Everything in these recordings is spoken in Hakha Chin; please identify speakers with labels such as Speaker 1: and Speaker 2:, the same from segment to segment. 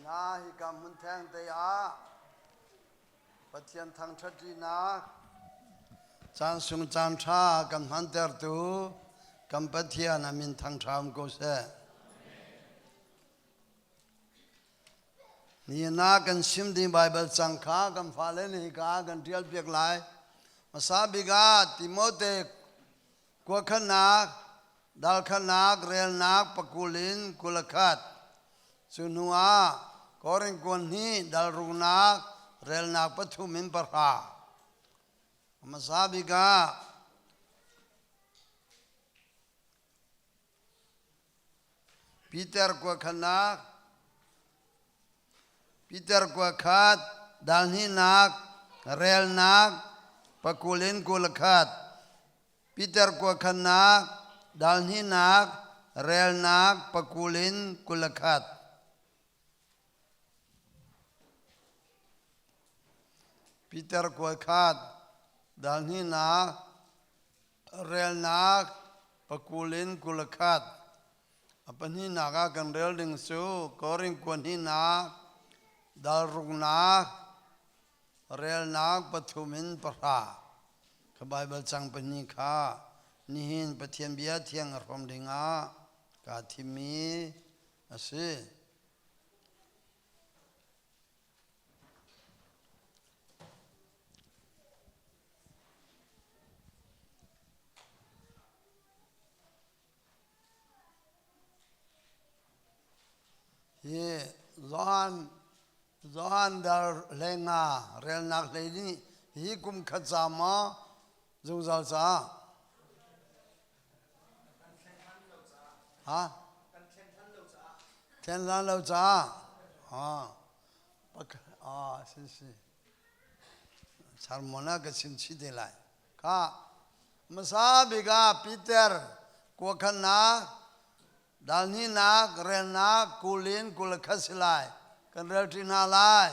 Speaker 1: Na hika hmun theng te ah Pathian thangṭhatṭinak caan sung caan ṭha kan hmantertu kan Pathian a min thangṭha um ko seh. Nihin ah kan sim ding Baibal cang kha kan fale nih hika kan ṭial piak lai. Hmasa bik ah Timote kuakhannak, dalkhannak, relnak pakul in 21. Cu hnu ah Korin kuan hnih dalruknak, relnak pathum in pahra. Hmasa bik ah Peter kuakhannak Peter kuakhat dalhnihnak relnak pakul in 21 Peter kuakhannak dalhnihnak relnak pakul in 21 Peter kuakhat dalhnihnak Relnak pakul in 21. A pahnihnak ah kan rel ding cu Korin kuahnihnak, dalruknak, relnak pathum in pahra. Ka Baibal cang pahnih kha nihin Pathian bia thiang a hrawm dingah kaa thimmi a si. Hi Johan Johan dar hleinga relnak hlei nih hi kum khat ca maw zungzal ca? Ha? Thlen hlan lo caah. Ha. Ah, si si. Sermon ah ka chim chih te lai. Kha hmasa bik ah Peter kuakhannak dalhnihnak relnak kulin 21 si lai. Kan rel ṭi hna lai.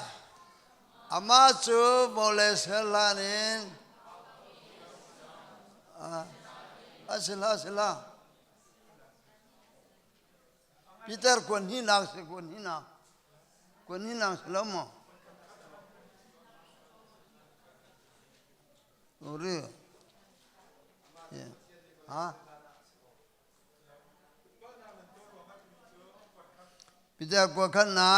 Speaker 1: Amah cu vawlei ser hlan in a si la si la. Peter kuan hnih si kuan hnih kuan hnih si lo maw? Uri. Ha? Peter kua khan na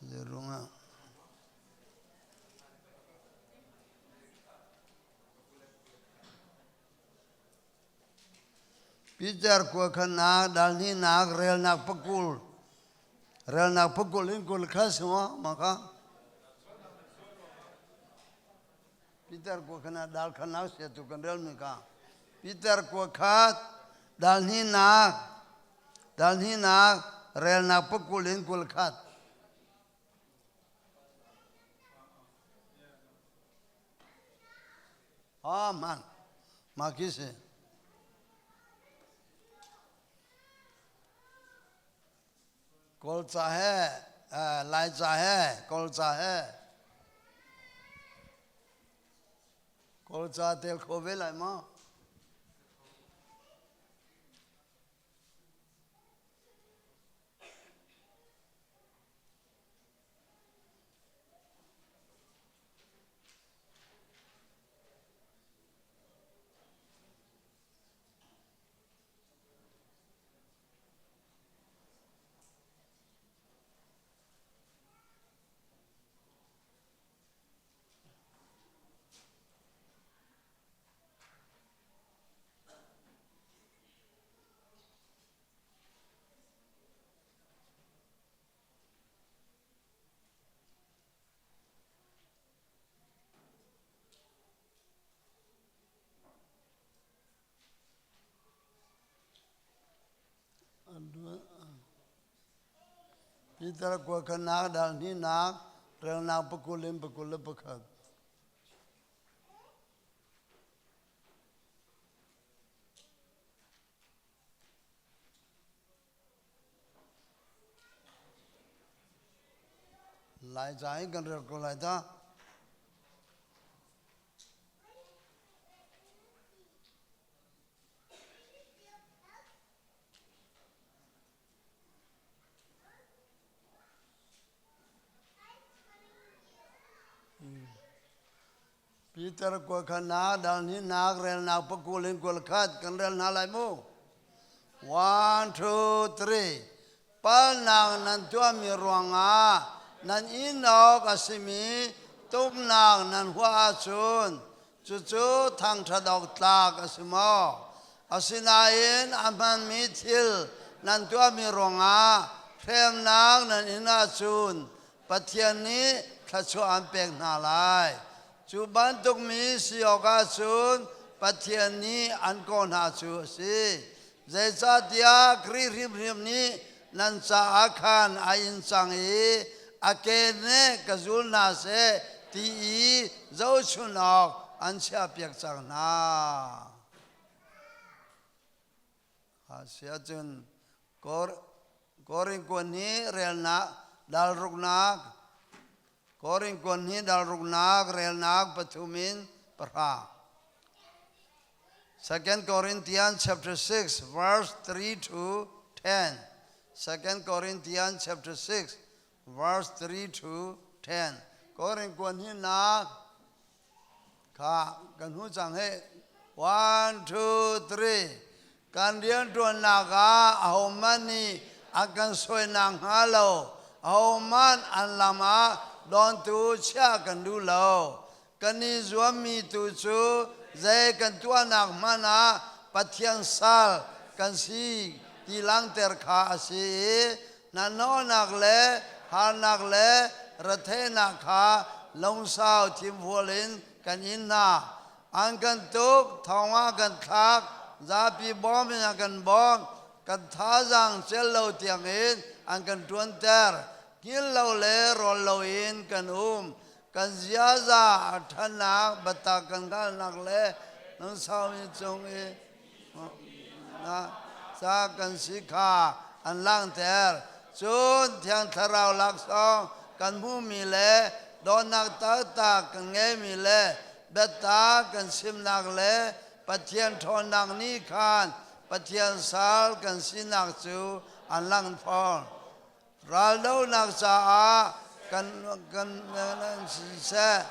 Speaker 1: Zerunga. Peter kuakhannak dalhnihnak relnak pakul relnak pakul in kul kha si maw mah kha Peter kuakhannak dal khannak sia tu kan relmi kha Peter kuakhat dalhnihnak dalhnihnak relnak pakul in 21. Amen. Mah khi si. Kawlca he, Laica he, Kawlca he. Kawlca tel kho ve lai maw? Peter kuakhanak dal hnihnak relnak pakul in 21. Laica in kan rel ko lai dah. Peter kuakhannak dal hnihnak relnak pakul in 21 kan rel hna lai mu. One, two, three. Palnak nan tuahmi ruangah nan in awk a simi tumnak nan huah ahcun cucu thangṭhat awk tlak a si maw? Asinain a hmanmi thil nan tuahmi ruangah hremnak nan in ahcun Pathian nih thluachuah an pek hna lai. Cu bantuk mi si awkah cun Pathian nih an kawh hna cu a si. Zeicahtiah Khrih hrimhrim nih nan caah khan a in cang i a ke nih ka zul hna seh ti i zohchun awk an chiahpiak cang hna. Asiahcun Korin kuan hi relnak dal ruknak Korin kuan hi dal ruknak relnak pathum in pahra. 2 Corinthians chapter 6 verse 3 to 10. 2 Corinthians chapter 6 verse 3 to 10. Korin kuan hi nak Kha kan hmu cang hih. One, two, three. Kan rianṭuannak ah ahohmanh nih an kan sawinak hnga lo, ahohmanh an lam ah dawntu chiah kan duh lo. Kan i zuammi tu cu zei kan tuahnak hmanh ah Pathian sal kan si ti langhter kha a si i hnahnawhnak le harnak le retheihnak kha lungsau thimfual in kan in hna. An kan tuk, thong ah kan thlak, zapi bawm in an kan bawm, kan thazaang cel lo tiangin an kan ṭuanter. Hngilh lo le rawl loin kan um. Kan ziaza a ṭhatnak, biatak kan hngalhnak le lungsaumi cung i ca kan si kha an langhter. Cun Thiang Thlarau laksawng kan hmuhmi le dawtnak taktak kan ngeimi le biatak kan chimnak le Pathian ṭhawnnak nih khan Pathian sal kan sinak cu an lang fawn. Raldohnak caah kan kan siseh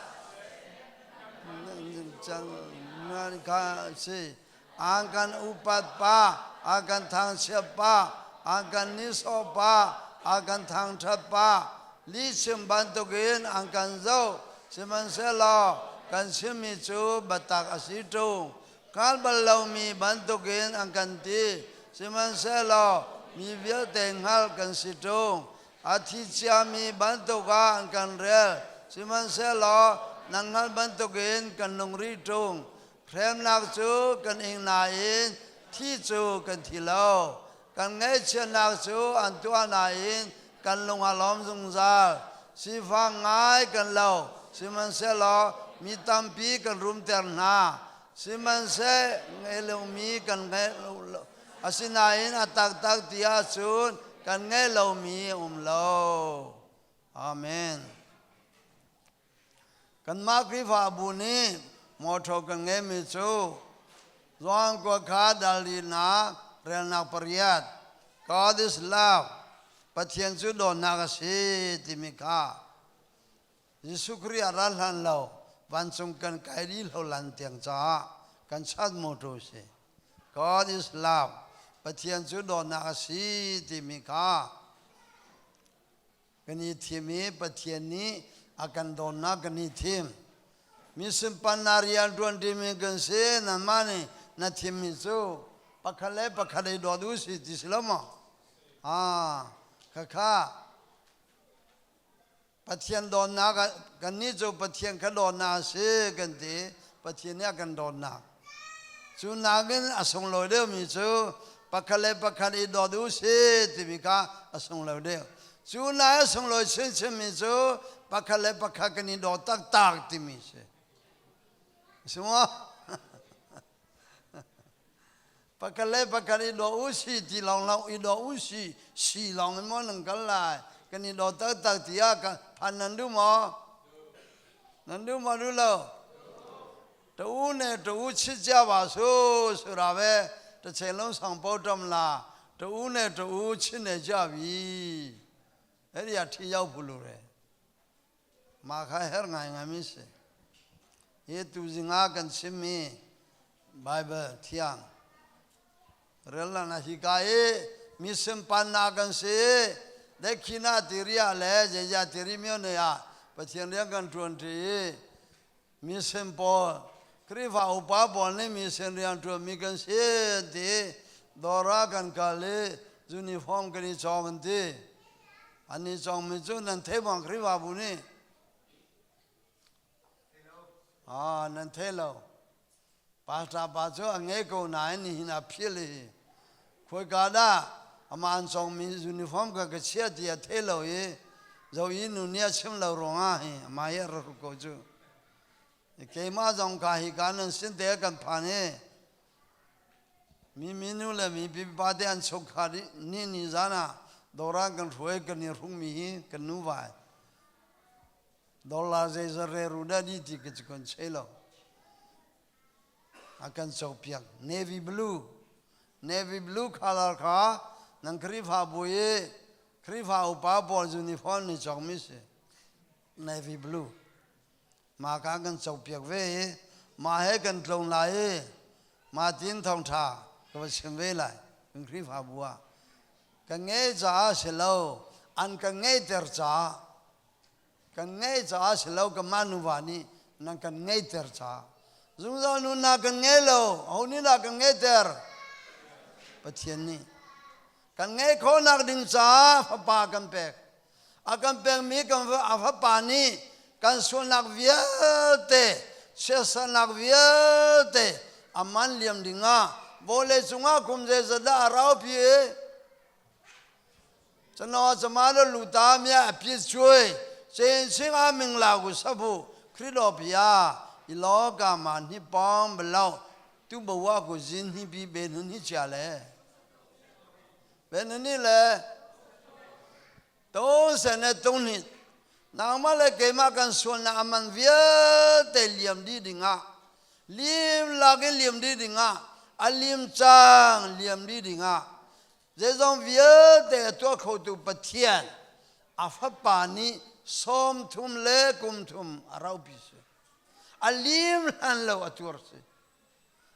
Speaker 1: kha si an kan upat pa an kan thangchiat pa an kan nihsawh pa an kan thangṭhat pa lihchim bantukin an kan zoh sihmanhsehlaw kan chimmi cu biatak a si ṭung Hngal bal lomi bantukin an kan ti. Sihmanhsehlaw mi vialte hngalh kan si ṭung. A thi ciami bantuk ah an kan rel. Sihmanhsehlaw nan hngalh bantukin kan nung rih ṭung. Hremnak cu kan ing nain thi cu kan thi lo. Kan ngaihchiatnak cu an tuah nain kan lung a lawm zungzal. Sifak ngai kan lo, sihmanhsehlaw mi tampi kan rumter hna. Sihmanhseh ngei lomi kan ngei lo. Asinain a taktak ti ahcun kan ngei lomi a um lo. Amen. Kanmah Khrihfabu nih mawṭaw kan ngeimi cu Johan kua kha dal linak relnak pariat God is love Pathian cu dawtnak a si timi kha Jesuh Khrih a rat hlan lo vancung kan kai dih lo lan tiang caah kan chat mawṭaw si. God is love Pathian cu dawtnak a si timi kha Kan i thim i Pathian nih a kan dawtnak kan i thim. Mi sunparnak rian ṭuan ṭimi kan si, nangmah nih na thimmi cu pakhat le pakhat i dawt u si ti si lo maw? Ah, khakha Pathian dawtnak kannih cu Pathian kha dawtnak a si kan ti. Pathian nih a kan dawtnak. Cu nakin a sunglawi deuhmi cu pakhat le pakhat i dawt u si timi kha a sunglawi deuh. Cu nai a sunglawi chinchinmi cu pakhat le pakhat kan i daw taktak timi si. Si maw? Pakhat le pakhat i daw u si ti lawng lo i daw u si si lawng in maw nan kal lai kan i daw taktak tiah phan nan duh maw? Nan duh maw duh lo? တဦးနဲ့တဦးချစ်ကြပါစို့ဆိုတာပဲတစ်ချိန်လုံးဆောင်ပေါတော့မလားတဦးနဲ့တဦးချစ်နေကြပြီအဲ့ဒီအထီရောက်ဖို့လိုတယ်မာခဟဲငိုင်ငါမင်းစေ Hi tuzing ah kan chimmi Baibal thiang relnak hika i mission pannak kan si. Dekhina tiria le zeizah tiri myo ne ah Pathian rian kan ṭuan ṭi i mission pawl Khrihfa upa pawl nih mission rian ṭuanmi kan si an ti. Dawr ah kan kal i uniform kan i cawng an ti. An i cawngmi cu nan thei bang Khrihfabu nih Ah, nan thei lo. Pastor pa cu a ngei ko nain nihin a phil i khoika dah amah an cawngmi uniform ka ka chia ti a thei lo i zo i nu nih a chim lo ruangah hi amah hi a ra hruk ko cu. Keimah zong ka hi ka nan sin te kan phan i mi minu le mi pipa te an chungkhar ni ni zan ah dawran kan hruai kan i hrungmi hi kan nu vai. Dollar zeizat reru dah di ti ka kan chei lo. A kan copiak navy blue. Navy blue color kha nan Khrihfabu i Khrihfa upa pawl uniform ni cawkmi si. Navy blue. Mah ka kan copiak ve i mah he kan tlung lai i mah tin thawngṭha ka va chim ve lai kan Khrihfabu ah. Ka ngei caah si lo, an ka ngeiter caah Kan ngeih caah si lo kanmah nuva nih nan kan ngeihter caah. Zungzal nunnak kan ngei lo, aho nih dah kan ngeihter? Pathian nih. Kan ngeih khawhnak ding caah fapa kan pek. A kan pekmi kan a fapa nih kan sualnak vialte, siasalnak vialte a man liam dingah vawlei cungah kum zeizat dah a raupi i Cano chamalo luta mia api chui chen sing a ming la gu sabu khrido pia i lo ka ma ni pong blo tu bawa ku zin hi bi be nun hi chia le be nun ni le to se ne tung ni nangmah le keimah kan sualnak aman vialte liam di dingah lim lak in liam di dingah a lim cang liam di dingah Zeizong vialte a tuah khotu Pathian a fapa nih 30 le kum thum a raupi si. A lim hlan lo a tuar si.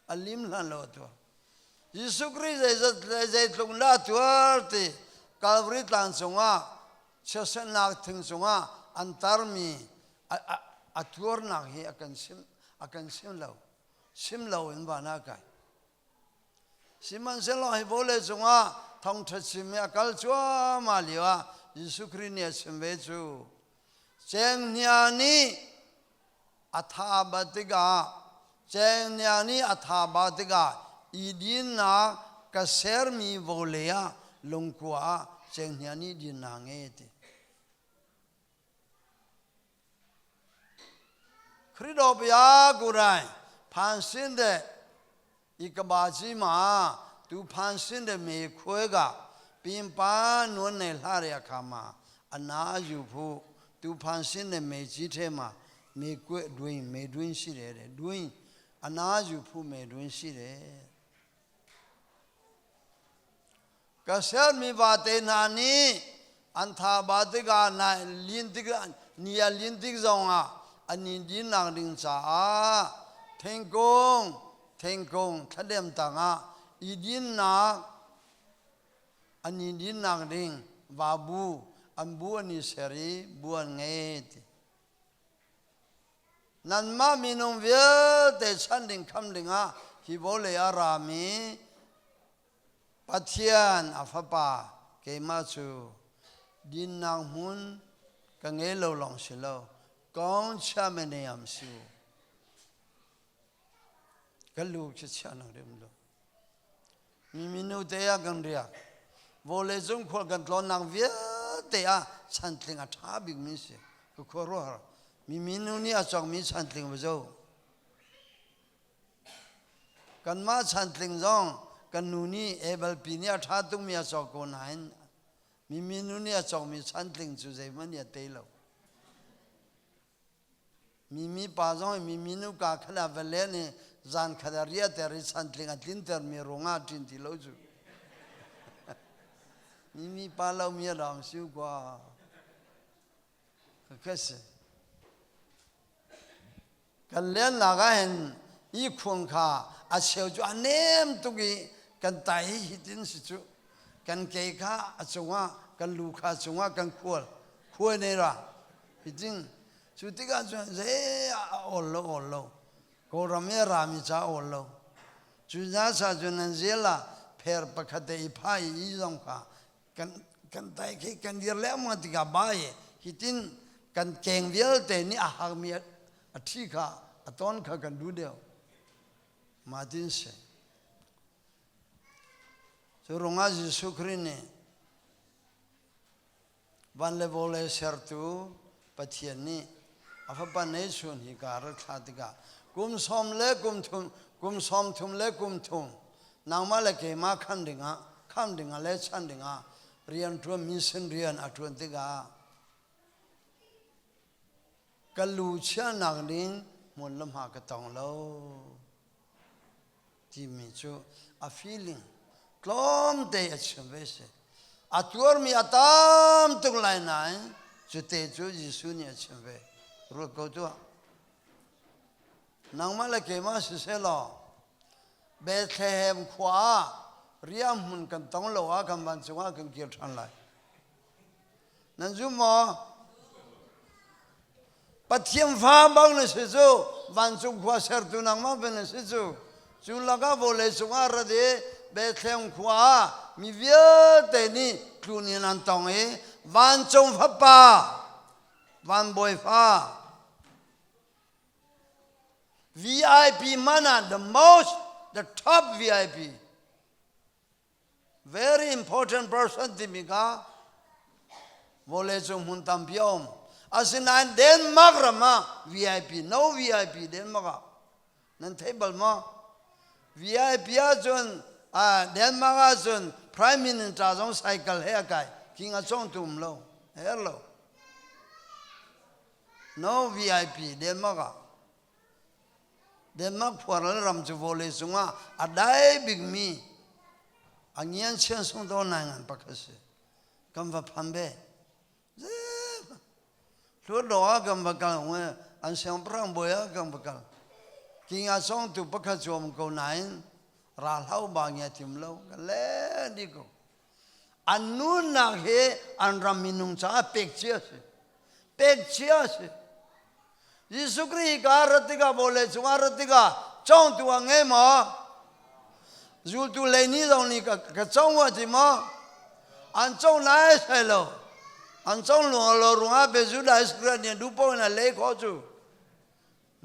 Speaker 1: A lim hlan lo a tuar. Jesuh Khrih zeizat le zeitluk dah a tuar ti Calvary tlang cungah chiatsernak thing cungah an tarmi a tuarnak hi a kan sim a kan sim lo. Sim lo in van ah kai. Sihmanhsehlaw hi vawlei cungah thawngṭha chim i a kal cuahmah lioah Jesuh Khrih nih a chim ve cu cenghngia nih a tha bat tikah cenghngia nih a tha ba tikah i dinnak ka sermi vawlei ah lungkua ah cenghngia nih dinnak ngei ti. ခရစ်တော်ဘုရားကိုယ်တိုင်ဖန်ဆင်းတဲ့ဤကဘာကြီးမှာသူဖန်ဆင်းတဲ့မေခွဲကပြင်ပနွန်းနေလှတဲ့အခါမှာအနာယူဖို့သူဖန်ဆင်းတဲ့မေကြီးထဲမှာမေကွက်တွင်မေတွင်ရှိတယ်တဲ့တွင်အနာယူဖို့မေတွင်ရှိတယ် Ka sermi vate hna nih an thaba tikah nai lin tik ni a lin tik zongah an i dinnak ding caah thingkung thingkung thladem tangah i dinnak an i dinnak ding vabu an bu an i ser i bu an ngei ti. Nanmah minung vialte chan ding kham dingah hi vawlei ah rami Pathian a Fapa keimah cu dinnak hmun ka ngei lo lawng si lo, kong chia meneyam si u. Ka lu khi chia nang rim lo. Mi minu te ah kan riak. Vawlei cung khual kan tlawnnak vialte ah chantling a ṭha bikmi si. Ka khuaruahhar. Mi minu nih a cawkmi chantling va zo. Kanmah chantling zong kan nu nih Abel pi nih a ṭha tukmi a cawk ko nain mimi nu nih a cawkmi chantling cu zeihmanh nih a tei lo. Mimi pa zong mimi nu ka khat ah va len i zan khat a riahter i chantling a tlintermi ruangah a ṭin ti lo cu. Mimi pa lomi a lawng siu kua. Ka si. Kan lennak ah hin ihkhun kha a cheu cu a nem tuk i kan tai hi hitin si cu. Kan ke kha a cungah, kan lu kha a cungah kan khual. Khuai nei ra. Hitin. Cu tikah cun zei ah a awl lo awl lo. Kawlram i a rami ca awl lo. Cu hna sa cu nan zel ah pher pakhat te i pha i i zong kha kan kan tai khi kan dir lengmang tikah ba i hitin kan keng vialte nih a hakmi a ṭhi kha a ton kha kan duh deuh. Mah tin si. Cu ruangah Jesuh Khrih nih Van le vawlei sertu Pathian nih a fapa neihchun hi ka rak thlah tikah kum sawm le kum thum kum sawm thum le kum thum nangmah le keimah khan dingah kham dingah le chan dingah rian ṭuan mission rian a ṭuan tikah ka lu chiahnak ding hmun le hma ka tong lo timi cu a feeling tlawmte a chim ve si. A tuarmi a tam tuk lai nain cute cu Jesuh nih a chim ve. Ruat ko tuah. Nangmah le keimah siseh law Bethlehem khua ah riahhmun kan tong lo ah kan vancung ah kan kir ṭhan lai. Nan zum maw? Pathian fa bang na si cu vancung khua sertu nangmah ben na si cu. Cu lakah vawlei cungah rat i Bethlehem khua ah mi vialte nih tlun in an tong i vancung fapa van bawifa VIP man ah the most the top VIP Very important person timi kha vawleicung hmun tampi a um. Asinain Denmark ram ah VIP, no VIP Denmark ah. Nan theih bal maw? VIP ahcun Denmark ahcun Prime Minister zong cycle he a kai. King a cawngtu um lo. Her lo. No VIP Denmark ah. Denmark phuaral ram cu vawlei cungah a dai bikmi a ngian chian sung daw nai ngan pakhat si. Kan va phan ve. Hluatlaw ah kan va kal an siangpahrang bawi ah kan va kal. King a songtu pakhat cu um ko nain ra hlau ba ngia tim lo ka le di ko. An nunnak hi an ram minung caah pek cia si. Pek cia si. Jesuh Khrih ka rat tikah vawlei cungah rat tikah cawngtu a ngei maw? Zultu lei nih zong nih ka cawng a ti maw? An cawng lai sai lo. An cawng luang lo ruangah be Judah Isaiah nih duh paoh in a lei khawh cu.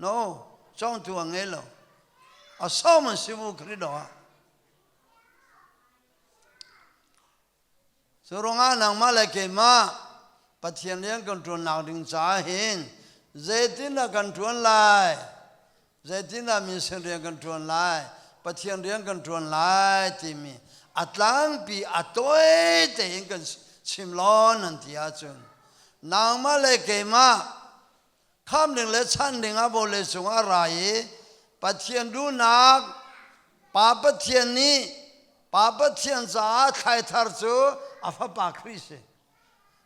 Speaker 1: No, cawngtu a ngei lo. A sawm an si mu Khrih dawh ah. Cu ruangah nangmah le keimah Pathian rian kan ṭuannak ding caah hin zeitindah kan ṭuan lai? Zeitindah mission rian kan ṭuan lai? Pathian rian kan ṭuan lai timi a tlangpi a tawi tein kan chim law nan ti ahcun nangmah le keimah Khamh ding le chanh ding ah vawlei cungah a ra i Pathian duhnak Pa Pathian nih Pa Pathian caah thlaithar cu a fapa Khrih si.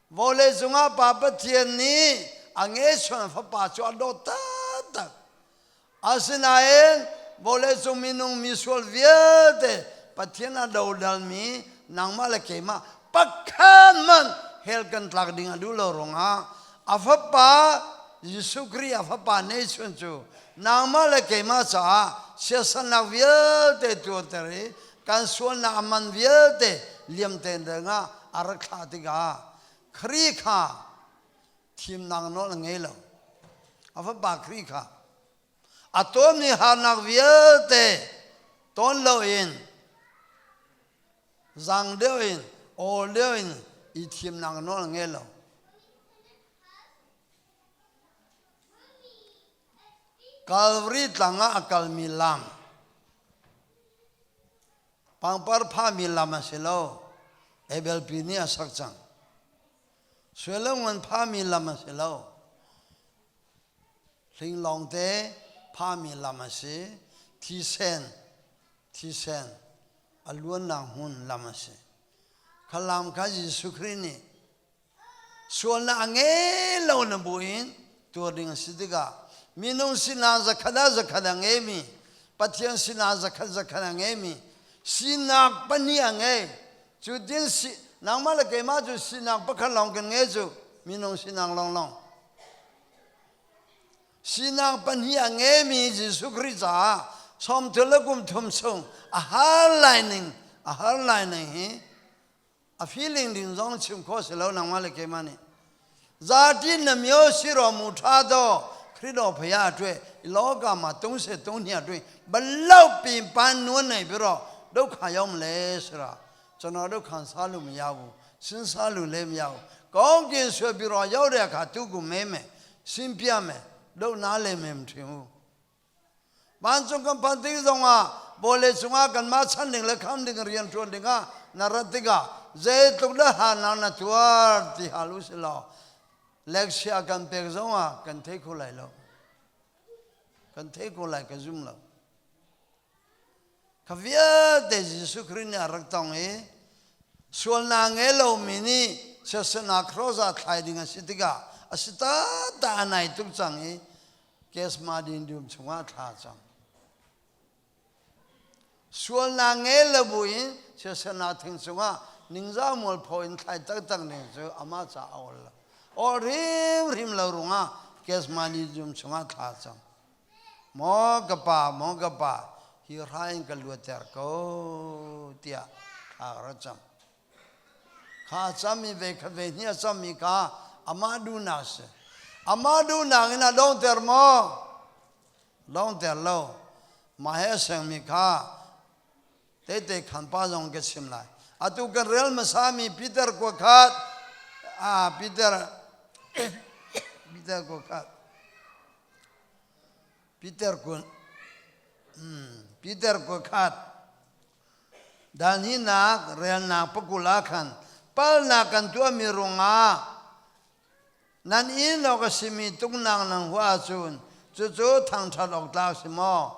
Speaker 1: Vawlei cungah Pa Pathian nih a ngeihchuan fapa cu a dawt taktak. Asinain vawleicung minung misual vialte Pathian a dodalmi nangmah le keimah pakhat hmanh hell kan tlak ding a duh lo ruangah a fapa Jesuh Khrih a fapa neihchun cu nangmah le keimah caah siasalnak vialte tuarter i kan sualnak a man vialte liamte dingah a rak thlah tikah Khrih kha thimnak nawl a ngei lo. A fapa Khrih kha a tawnmi harnak vialte tawn loin zang deuh in aw deuh in i thimnak nawl a ngei lo. Calvary tlang ah a kalmi lam pangpar phahmi lam a si lo. Abel pi nih a sak cang. Suallo ngan phami lam a si lo. Hling lawngte phami lam a si. Thisen, thisen a luannak hmun lam a si. Kha lam kha Jesuh Khrih nih sualnak a ngei lo na buin tuar ding a si tikah Minung sinak zakhat ah zakhat a ngeimi, Pathian sinak zakhat zakhat a ngeimi, sinak pahnih a ngei. Cu tin si, nangmah le keimah cu sinak pakhat lawng kan ngei cu, minung sinak lawnglawng. Sinak pahnih a ngeimi Jesuh Khrih caah sawmthul le kum thum chung a har lai ning, a har lai ning hi a feeling ding zong chim khawh si lo nangmah le keimah nih zati na myo si ro mu tha do khrido phaya twe lo ka ma tung se tung hnia twe balau pin pan nuan nei biro do kha yom le sra chano do khan sa lu mi ya bu sin sa lu le mi ya kong kin swe biro yaw de kha tu ku me me sin pia me do na le mem thimu Vancung kan phanh tik zongah vawlei cungah kanmah chan ding le kham ding rian ṭuan dingah na rat tikah zeitluk dah harnak na tuar ti hal u sih law leksia kan pek zongah kan thei kho lai lo. Kan thei kho lai ka zum lo. Kha vialte Jesuh Khrih nih a rak tong i sualnak ngei lomi nih siasehnak cross ah thlai ding a si tikah a si ta a nai tuk cang i Kesmadin dum chungah thla cam. Sualnak ngei lo buin siasehnak thing cungah ningzah mualpho in thlai taktak ning cu amah ca a ol lo. Ol hrimhrim lo rungah Kesmani dum chungah thla cam. Maw ka pa, maw ka pa, hi hra in ka luatter ko tiah thla ka rak cam. Kha a cam i ve kha ve hnih a cam i kha amah duhnak si. Amah duhnak in a donghter maw? Donghter lo. Mah he a sengmi kha tehte khan pa zong ka chim lai. Atu kan rel hmasami Peter kua khat, ah Peter Peter kua khat, Peter kua, Peter kua khat, Danhinak relnak pakul ah khan palnak kan tuahmi ruangah nan inn awk a simi tuknak nan huah ahcun cucu thangṭhat awk tlak si maw?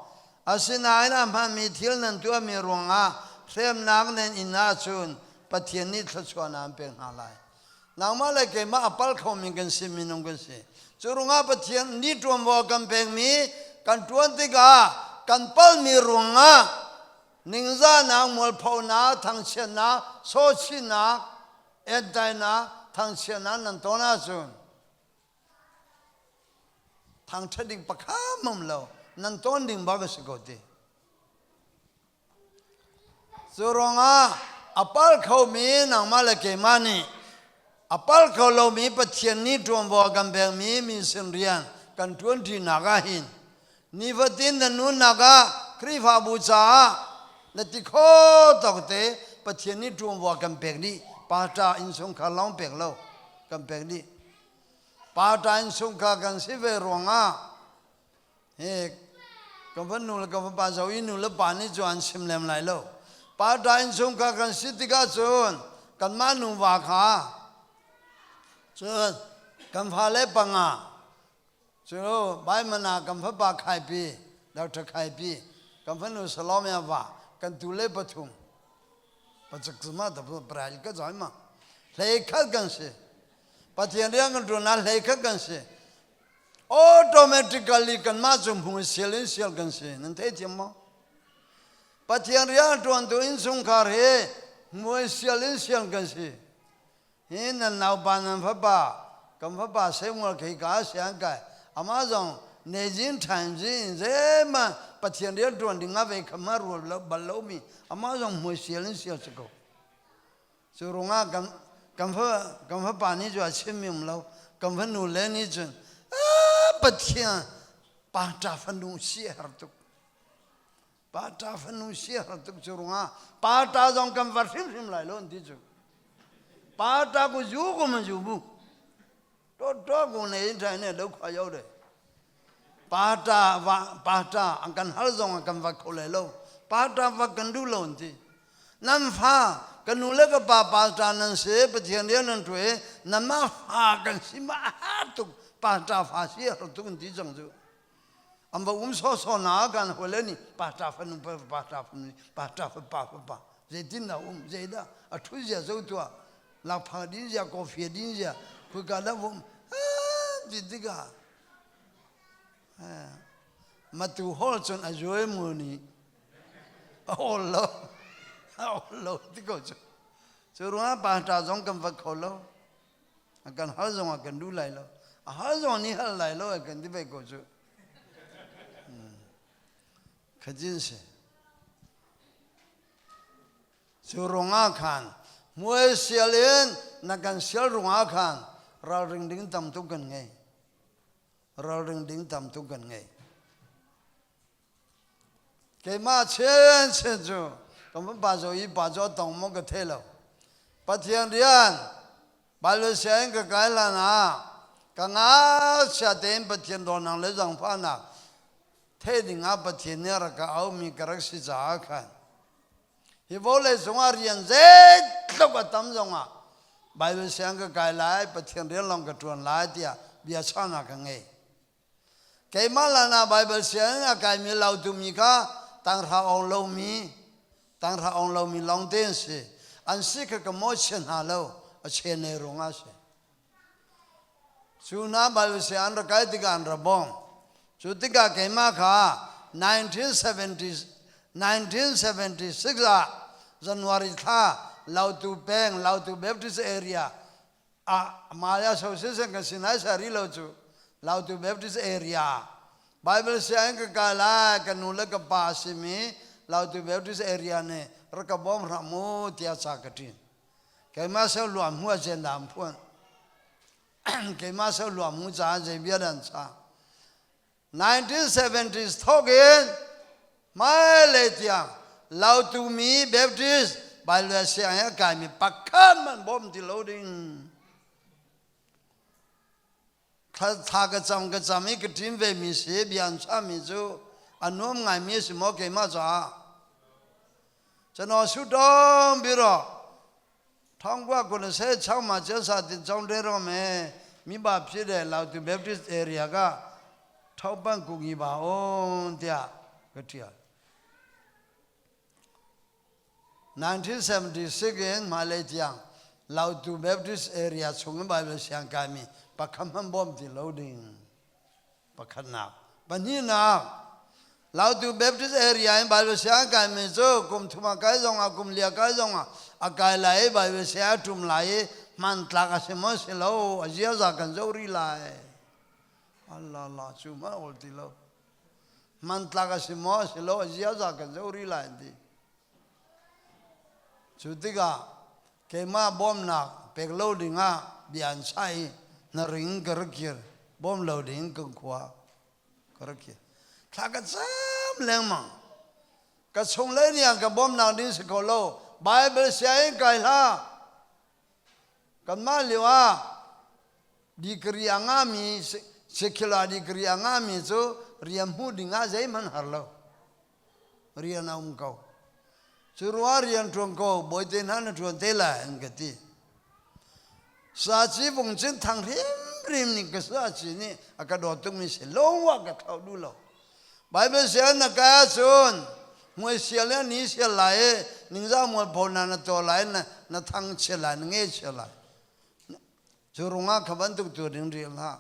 Speaker 1: Asinain a hmaanmi thil nan tuahmi ruangah hremnak nan in ahcun Pathian nih thluachuahnak an pek hna lai. Nangmah le keimah a pal khomi kan si, minung kan si. Cu ruangah Pathian nih ṭuanvo a kan pekmi kan ṭuan tikah kan palmi ruangah ningzahnak, mualphonak, thangchiatnak, sawhchihnak, entainak, thangchiatnak nan ton ahcun thangṭhat ding pakhat um lo, nan ton ding bak a si ko ti. Cu ruangah a pal khomi nangmah le keimah nih a pal kho lomi Pathian nih ṭuanvo a kan pekmi mission rian kan ṭuanṭinak ah hin nifatin na nunnak ah Khrihfabu caah na ti kho tawk te Pathian nih ṭuanvo a kan pek dih. Pastor innchungkhar lawng pek lo kan pek dih. Pastor innchungkhar kan si ve ruangah Hi ka va nu le ka va pa zo i nu le pa nih cu an sim lem lai lo. Pa innchungkhar kan si tikah cun kanmah nuva kha cun kan fale panga cu Baimana kan fapa Khaipi Dr. Khaipi kan fanu Salome va kan tu le pathum pachak ma da pral ka joy ma hlei khat kan si Pathian rian kan tuan hlei khat kan si Automatically kanmah cu hmung sial in sial kan si. Nan thei thiam maw? Pathian rian ṭuantu innchungkhar hi hmuai sial in sial kan si. Hi nan naupa nan fapa kan fapa Samuel khi ka sian kai amah zong nejin time zin zeihmanh Pathian rian ṭuan ding ah ve kham rual bal lomi amah zong hmuai sial in sial si ko. Cu ruangah kan kan fa kan fapa nih cu a chimmi um lo. Kan fanu le nih cun Pathian pa ṭa fanu si a har tuk. Pa ṭa fanu si a har tuk cu ruangah pa ṭa zong kan va hrimhrim lai lo an ti cu. Pa ṭa ku zu ku man zu bu. To to ku ne in ṭai ne lo khua yo de. Pa ṭa va pa ṭa an kan hal zong kan va kho lai lo. Pa ṭa va kan duh lo an ti. Nan fa ka nu le ka pa pa ṭa nan si Pathian rian nan ṭuai nanmah fa kan si ma a har tuk pa ṭa fa si a har tuk an ti cang cu. An va um sawsawh na kan hawile nih pa ṭa fanu pa pa ṭa fanu pa ṭa fa pa fa pa zeitin dah um zeidah a ṭhu zia zo tuah lakphak din zia coffee din zia khuika dah um ti tikah. Matu hol cun a zuai mu nih a hawl lo a hawl lo ti ko cu. Cu ruangah pa zong kan vat kho lo. A kan hal zong ah kan duh lai lo. A hal zong nih hal lai lo a kan ti ve ko cu. Khajin si. Cu ruangah khan muai sial in na kan sial ruangah khan ralring ding tam tuk kan ngei. Ralring ding tam tuk kan ngei. Keimah chen chen cu kan van pa zo i pa zo tong mo ka the lo. Pathian rian Bible sianginn ka kai hlan ah ka ngakchia tein Pathian dawtnak le zaangfahnak theih ding ah Pathian nih a rak ka aumi ka rak si caah khan hi vawlei cungah rian zeitluk a tam zongah Bible siang ka kai lai, Pathian rian lawng ka ṭuan lai tiah bia chahnak ka ngei. Keimah lan ah Bible sianginn a kaimi lautumi kha tanghra ong lomi, tanghra ong lomi lawng te an si. An si kha ka mawhchiat hna lo, a chen nei ruangah a si. Cu hna Bible sianginn an rak kai tikah an ra bawm. Cu tikah keimah kha 1970, 1976 ah January thla Lautu peng Lautu Baptist area ah Maya Association kan si nai sa ri lo cu Lautu Baptist area Bible sianginn ka kai lai ka nu le ka pa a simi Lautu Baptist area nih rak ka bawm hram mu tiah ca ka ṭin. Keimah seu luam hmu a zen dam phuan. Keimah seu luam hmu caah zei bia dan cha. 1970s thawk in hmailei tiang Lautumi Baptist Bible sianginn a kaimi pakhat man bawm ti lo ding. Thla ka cam ka cam i ka ṭim ve mi si bia an chahmi cu a nuam ngaimi a si maw keimah caah. Chano su dong biro thongkua kun se chang ma chen sa tin chong de ro me mi ba phi de lau tu Baptist area ka thau ban ku ngi ba on tia ka tia 1976 in Malay tiang Lautu Baptist area chung in Bible siang kai mi pakham han bom ti lo ding Pakhatnak. Pahnihnak, Lautu Baptist area in Bible siang kai mi cu kum thum a kai zong ah kum lia kai zong ah a kai lai i Bible siang a ṭum lai i hmantlak a si maw si lo a ziaza kan zoh rih lai. Allah la cu hmanh ol ti lo. Hmantlak a si maw si lo a ziaza kan zoh rih lai an ti. Cu tikah keimah bawmnak pek lo dingah bia an chah i na ring ka rak kir bawm lo ding kan khua ka rak kir. Thla ka cam lengmang. Ka chung le niang ka bawmnak ding si ko lo. Bible sianginn kai hlah. Kanmah lio ah degree a ngahmi secular degree a ngahmi cu rian hmuh ding ah zeihmanh har lo. Rian a um ko. Cu ruah rian ṭuan ko, bawite hna na ṭuan te lai an ka ti. Saci vung cin thang hrimhrim ning ka saci nih a ka dawt tukmi si lungwa ka thlauh duh lo. Bible sian na kai ahcun hmuai sial le ni sial lai i ningzah mualpho na na to lai na na thang chia lai na nge chia lai. Cu rungah kha bantuk tu ding rial hlah.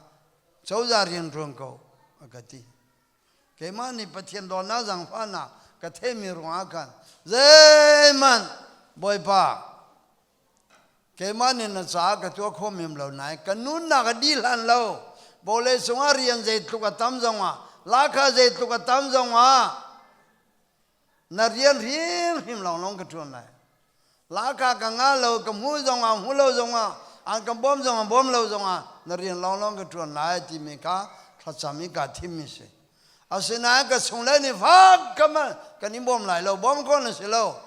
Speaker 1: Cozah rian ṭuan ko a ka ti. Keimah nih Pathian dawtnak zaangfahnak ka theimi ruangah khan zeihmanh Bawipa keimah nih na caah ka tuah kho mem lo nain ka nunnak a dih hlan lo vawlei cungah rian zeitluk a tam zongah lahkhah zeitluk a tam zongah na rian hrimhrim lawnglawng ka ṭuan lai lahkhah ka ngah lo ka hmu zongah hmu lo zongah an ka bawm zongah bawm lo zongah na rian lawnglawng ka ṭuan lai timi kha thlacam i kaa thimmi si asinain ka chung le nih fak ka kan i bawm lai lo bawm ko na si lo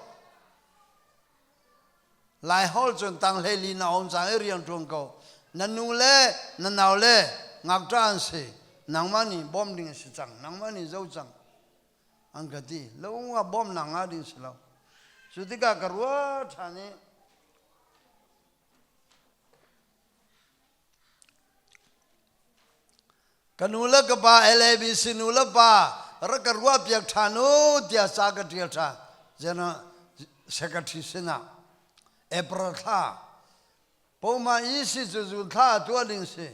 Speaker 1: lai hol cun tang hlei li na om cang i rian ṭuan ko na nu le na nau le ngakṭah an si nangmah nih bawm ding a si cang nangmah nih zo cang an ka ti lo ah bawmnak ngah ding si lo cu tikah ka ruah ṭhan i ka nu le ka pa LABC nu le pa rak ka ruah piak ṭhan u tiah ca ka ṭial ṭhan general secretary sinah April thla Poma i si cu zun thla tuah ding si.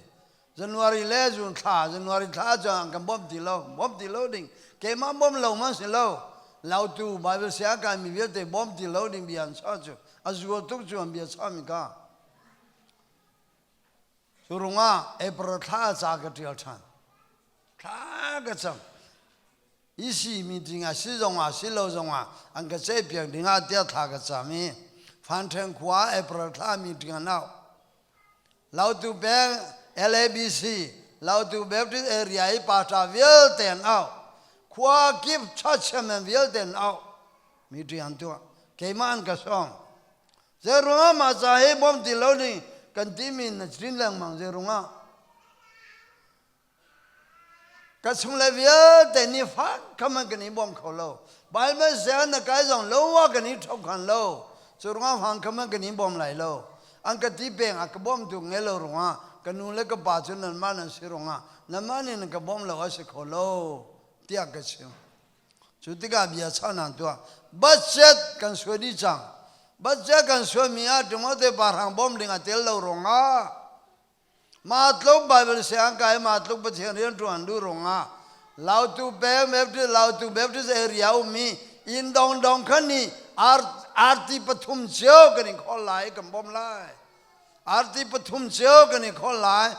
Speaker 1: January le June thla, January thla cu an kan bawmh ti lo, bawmh ti lo ding. Keimah bawmh lo man si lo. Lautu Bible sia kai mi vialte bawmh ti lo ding bia an chuah cu. A zual tuk cu an bia chuah mi ka. Cu rungah April thla ca ka ṭial ṭhan. Thla ka cam. EC meeting ah si zong ah si lo zong ah an ka ceihpiak ding ah tiah thla ka cam i Fanṭhen khua April thla meeting an auh. Lautu peng LABC Lautu Baptist area i pastor vialte an auh. Khua kip church chairman vialte an auh. Meeting an tuah. Keimah an ka sawm. Zeiruangah mah ca hi bawm ti lo ding kan timi na chin lengmang zeiruangah Ka chungle vialte nih fak khaman kan i bawm kho lo. Bible sianginn na kai zong lo ah kan i ṭhokhan lo. Cu ruangah fang khaman kan i bawm lai lo. An ka ti peng a ka bawmtu ngei lo ruangah ka nu le ka pa cu nanmah nan si ruangah nanmah nih nan ka bawm lo a si kho lo tiah ka chim. Cu tikah bia chahnak tuah. Budget kan suai dih cang. Budget kan suaimi ah Timote pa hrang bawm ding a tel lo ruangah Mah tluk Bible siang kai mah tluk Pathian rian ṭuan duh ruangah Lautu peng Baptist Lautu Baptist area ummi inn dongdong khan nih arti pathum cio kan i khawl lai kan bawmh lai. Arti pathum cio kan i khawl lai.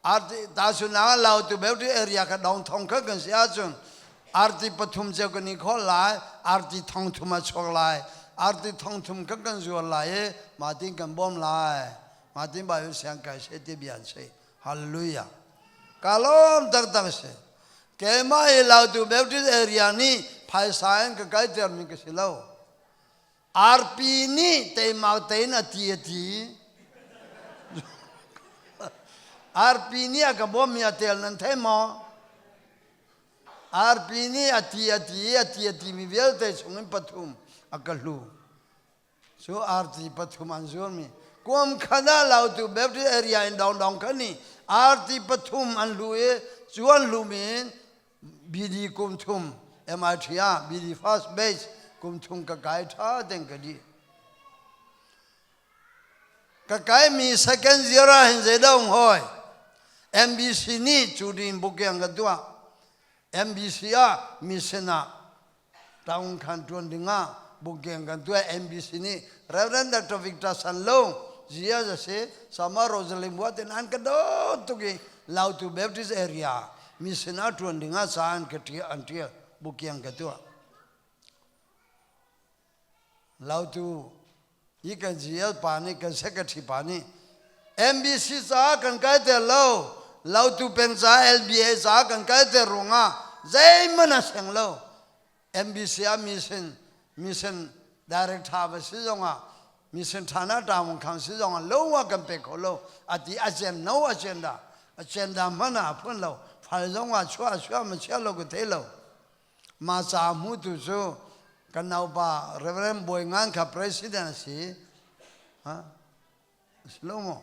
Speaker 1: Arti tahchunhnak ah Lautu Baptist area kha dong thong kha kan si ahcun arti pathum cio kan i khawl lai. Arti thong thum a chuak lai. Arti thong thum kha kan zuar lai i mah tin kan bawm lai. Martin Bible siang kai se ti bia an si. Hallelujah. Ka lawm taktak si. Keimah hi Lautu Baptist area nih phaisa in ka kai termi ka si lo. RP nih teimak tein a ti a ti. RP nih a ka bawmmi a tel nan thei maw? RP nih a ti a ti a ti a timi vialte chungin pathum a ka hlu. Cu arti pathum an zuarmi kuam khat ah Lautu Baptist area in dongdong khan nih arti pathum an hlu i cu an hlumi in BD kum thum MIT ah BD first base kum thum ka kai ṭha ten ka dih. Ka kaimi second year ah hin zeidah um hawi MBC nih cu ding booking ka tuah. MBC ah mission ah Taung khan ṭuan dingah bukgeng kan tuah NBC nih Reverend Dr. Victor Sanlung GS a si Sama Rosalind Buat in an ka dawt tuk i Lautu Baptist area mission ah ṭuan dingah ca an ka ṭial an ṭial bukgeng ka tuah. Lautu hi kan GL pa nih kan secretary pa nih MBC caah kan kaiter lo Lautu peng ca LBA caah kan kaiter ruangah zeihmanh a seng lo MBC ah mission mission director va si zongah mission thana tawng khang si zongah lo ah kan pe kho lo ati agenda no agenda agenda hmanh ah a phun lo fal zongah chuah chuah ma chia lo ka thei lo Mah ca hmutu cu kan naupa Reverend Bawi Ngan kha president a si. Ha? A si lo maw?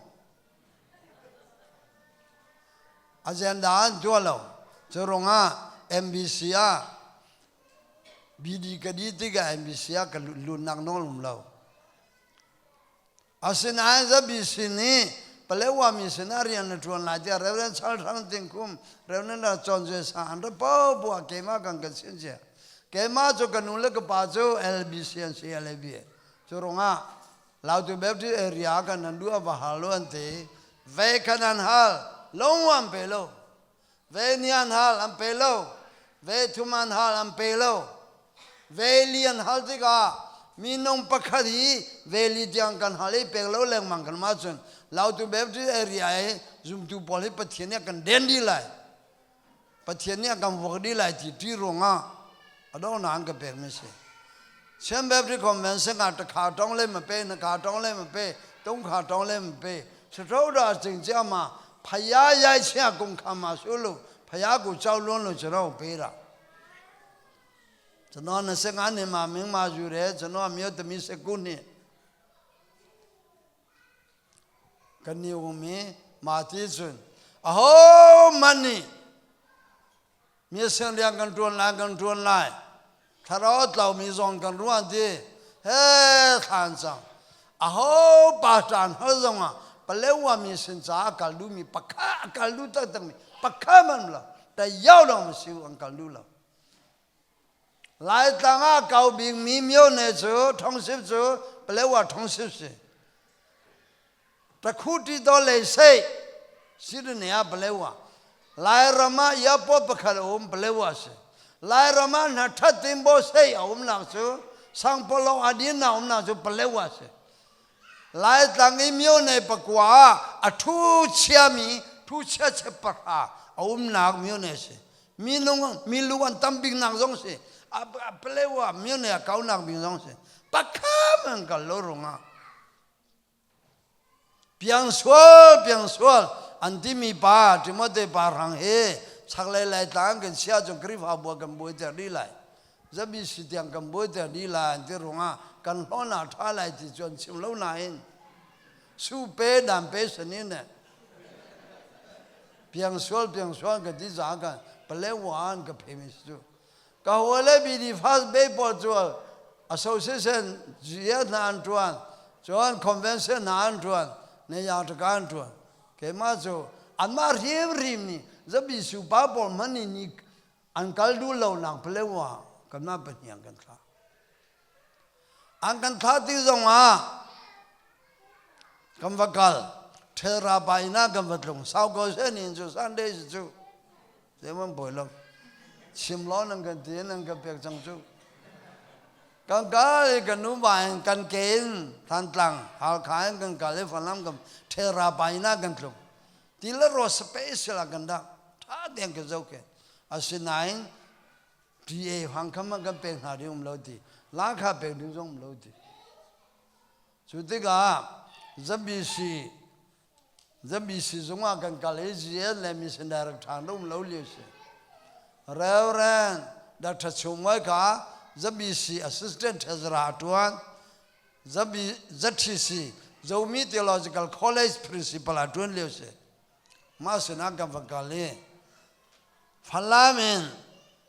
Speaker 1: Agenda an tuah lo. Cu ruangah MBC ah BD ka di tikah MBC ah ka lunnak nawl um lo. Asinain zapi sin i Palewa mi sinah rian na ṭuan lai tiah Reverend Charles Hrang Ting Khum, Reverend John Zue Sang an ra popoah keimah kan kan sin cia. Keimah cu ka nu le ka pa cu LBC an si LAB. Cu ruangah Lautu Baptist area kan nan duh va hal lo an ti. Ve khan an hal, lo an pe lo. Ve ni an hal an pe lo. Ve thum an hal an pe lo. Veli an hal tikah minung pakhat hi veli tiang kan hal i pek lo lengmang kan mah cun Lautu Baptist area i zumtu pawl hi Pathian nih a kan den dih lai. Pathian nih a kan vuak dih lai ti ṭih ruangah a donghnak an ka pekmi si. Chin Baptist Convention ah takha tong le ma pe, na ka tong le ma pe, tung kha tong le ma pe. Sro da ching chia ma phaya yai chia kung kha ma su lu phaya ku chau lon lu chro pe ra. ကျွန်တော်25နှစ်မှာမင်းမယူတယ်ကျွန်တော်မြို့သမီး19နှစ်ကနေဝင်မင်းမာတီစွန်းအဟိုးမနီမြေစင်လျံကန်တွန်လာကန်တွန်လိုက်ထရောတောင်မီဇွန်ကန်ရွန်ဒီဟဲခန်ဆောင်အဟိုးပါတန်ဟောဆောင်ပ Palewa mi sin caah kal duhmi pakhat a kal duh taktakmi pakhat hmanh lo. Ta yau dong si an kal duh lo. Laitlang ah kau bikmi myone cu township cu Palewa township si. Takhuti to lei sei Sydney ah Palewa. Lairam ah airport pakhat a um Palewa si. Lairam ah hna that timbo sei a um nak cu Sangpalong adin a um nak cu Palewa si. Laitlang i myone pakua ah a thu chiami thu chia chep pahra a umnak myone si. Minung milu an tam bik nak zong si. A Palewa myone a kau nak bik zong si. Pakham an kal lo rungah Piangsual, piangsual an timi pa Timote pa hrang hi chaklei Laitlang kan si ahcun Khrihfabu ah kan buaiter dih lai. Zabi si tiang kan buaiter dih lai an ti ruangah kan hlawn ah ṭha lai ti cu an chim lo nain su pe dan pe sanin ne piangsual piangsual ka ti caah kan Palewa an ka phemi si cu. Ka hawile BD Fast Bay pawl cu association GS hna an ṭuan, cun convention hna an ṭuan, ne taka an ṭuan. Keimah cu anmah hrimhrim nih zabi supa pawl hmanh nih ni an kal duh lo nak Palewa kanmah pahnih kan thlah. An kan thlah ti zong ah kan va kal. Ṭhelra pa inn ah kan va tlung. Sau ko seh ni cu Sunday si cu. Zeihmanh buai lo. Chim law nan kan ti nan kan pek cang cu. Kan kal i kan nu ba in kan ke in Thantlang Halkha in kan kal i Falam kan Ṭhelra pa inn ah kan tlung. Ti le raw special ah kan dak. Ṭha tein kan zohkhenh. Asinain TA hang kha man kan pek hna ding um lo ti la kha pek ding zong um lo ti cu tikah ZBC ZBC zung ah kan kal i GN le mission director ṭhan um lo lio si Reverend Dr. Chung Moi kha ZBC assistant treasurer a ṭuan ZB ZTC Zomi Theological College principal a ṭuan lio si mah sinah kan va kal i Falam in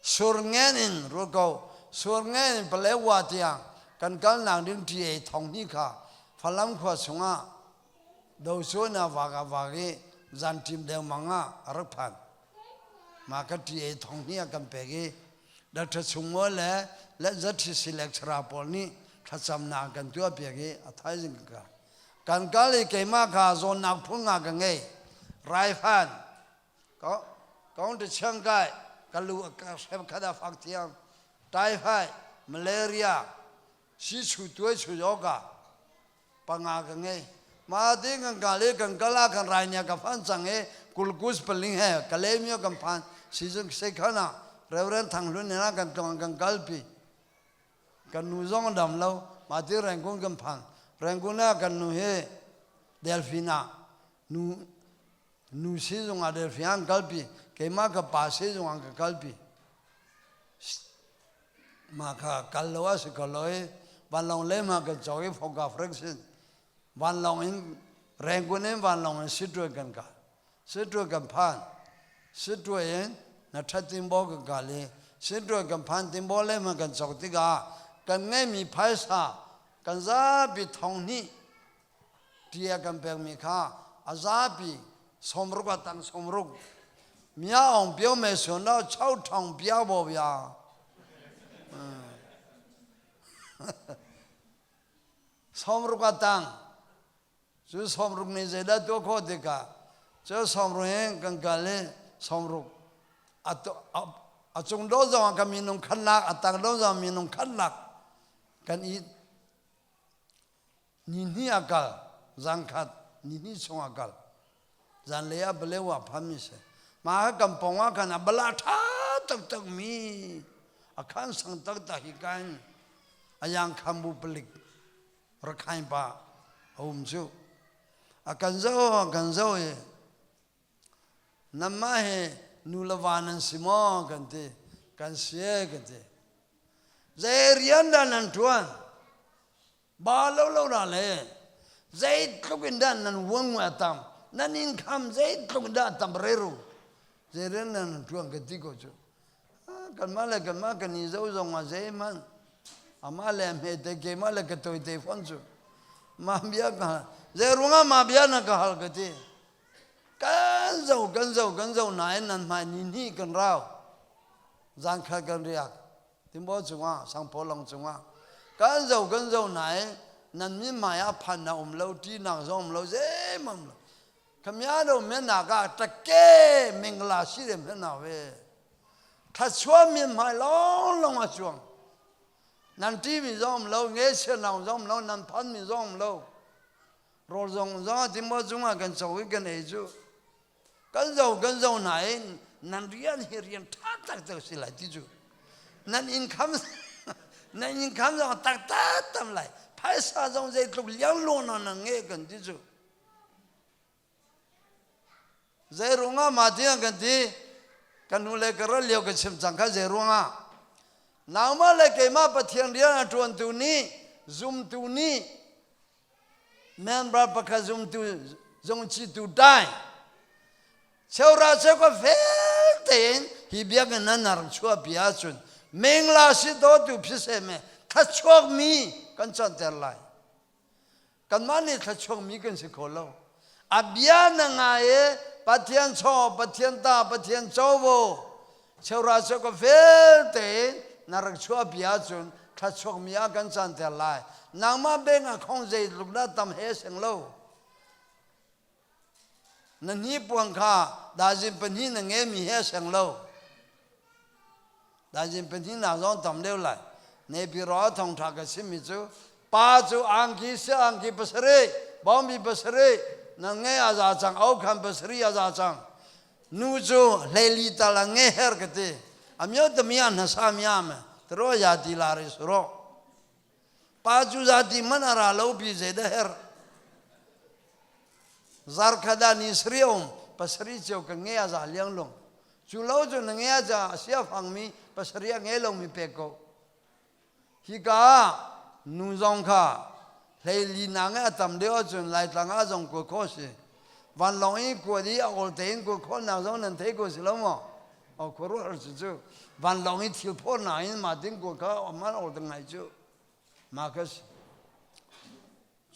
Speaker 1: Surngen in ruat ko Surngen in Palewa tiang kan kalnak ding TA thong hnih kha Falam khua chungah dosuan ah vak ah vak i zanṭim dengmang ah a rak phan. Mah ka TA thong hnih a kan pek i Dr. Chungmawi le le ZTC lecturer pawl nih thlacamnak kan tuahpiak i a thaizing ka kan kal i keimah kha zawnnak phun nga ka ngei. Raifan Kong te chiang kai ka lu ka hrem khat a fak thiam typhoid malaria si chu tuai chu yoga panga ka ngei ma ti kan ka le kan kala kan rai nia ka phan chang e kulkus paling he kalemio kan phan season se khana Reverend Thanghlun ne na kan tlong kan kalpi kan nu zong dam lo ma ti Rangoon kan phan Rangoon ah kan nu he Delphina nu Nu sizung ah Delphi an kalpi, keimah ka pa sizung ah ka kalpi. Mah kha kal lo a si ko lo i vanlawng le ma kan cawk i Foka Franksin vanlawng in Rangoon in vanlawng in Sittwe kan kal. Sittwe kan phan. Sittwe in na ṭhat timbo kan kal i Sittwe kan phan timbo le ma kan cawk tikah kan ngeimi phaisa kan zapi thong hnih Ṭi a kan pekmi kha a zapi 60 a tang 60 mia ong pio me sun lo chau thong pia bo bia 60 a tang cu 60 nih zeidah tuah khawh tikah cu 60 hin kan kal i 60 a cung do zong ah kan minung khat lak a tang do zong minung khat lak kan i Nihnih a kal, zangkhat nihnih chung a kal. Zanlei ah Balewa ah phanmi si. Mah ka kan pawng ah khan a bala ṭha taktak mi a khan sang taktak hi ka in a yang khambu palik Rakhine pa a um cu. A kan zoh a kan zoh i nanmah hi nu le va nan si maw kan ti. Kan si e kan ti. Zei rian dah nan ṭuan? Ba lo lo ra le zeitluk in dah nan uang a tam nan income zeitluk in dah a tam reru zei rian nan ṭuan ka ti ko cu kanmah le kanmah kan i zo zong ah zeihmanh amah le a hmete keimah le ka tawite fawn cu mah bia ka Zei ruangah mah bia na ka hal ka ti. Kan zo kan zo kan zo nain nan hmai ni hnih kan rau. Zan khat kan riak. Timbo cungah sangphaw long cungah kan zo kan zo nain nan min hmai ah phan na um lo ṭihnak zong um lo zeihmanh um lo. Khamya do men nak ah ṭake mingla si dem hen na ve. Thlachuah min hmai lawnglawng a cuang. Nan ṭihmi zong um lo, ngeihchiatnak zong um lo, nan phanmi zong um lo. Rawl zong zong ah timbo cungah kan co i kan ei cu. Kan zo kan zo hna i nan rian hi rian ṭha taktak si lai ti cu. Nan income nan income zong taktak tam lai. Phaisa zong zeitluk liangluang nan ngei kan ti cu. Zei ruangah mah tiang kan ti? Ka nu le ka ral lio ka chim cang kha zei ruangah? Nangmah le keimah Pathian rian a ṭuantu nih zumtu nih member pakhat zumtu zungchitu dai cheura cheu ka fel tein hi biakinn nan rak chuahpi ahcun mengla si dawtu phiseh me thlachuak mi kan canter lai. Kanmah nih thluachuakmi kan si kho lo. A bia na ngai i Pathian chaw, Pathian ta, Pathian covo, cheura cheuka vialte na rak chuahpi ahcun thluachuakmi ah kan canter lai. Nangmah beng ah khong zeitluk dah tam he seng lo. Na hnipuan kha dazin pahnih na ngeimi he a seng lo. Dazin pahnih nak zong tam deuh lai. Nepiro thawngṭha ka chimmi cu pa cu angki si angki pasarih, bawmbi pasarih, na nge a za cang, okhan pasarih a za cang. Nu cu hleili tal a nge her ka ti. A mio tami a hnasa mi ame. Taro ya ti la re suro. Pa cu zati man a ra lo pi zei dah herh. Zarkhat ah ni sarih a um, pasarih cio ka nge a za lianglung. Cu lo cu na nge a ca a sia fangmi pasarih a nge lomi pek ko. Hika ah nu zong kha hleili na nge a tam deuh ahcun Laitlang ah zong kuat khawh a si. Vanlawng i kuat i a awl tein kuat khawhnak zong nan thei ko si lo maw? Aw khuaruahhar cu cu vanlawng i thil phawtnak in mah tin kuat kha man awl te ngai cu. Mah kha si.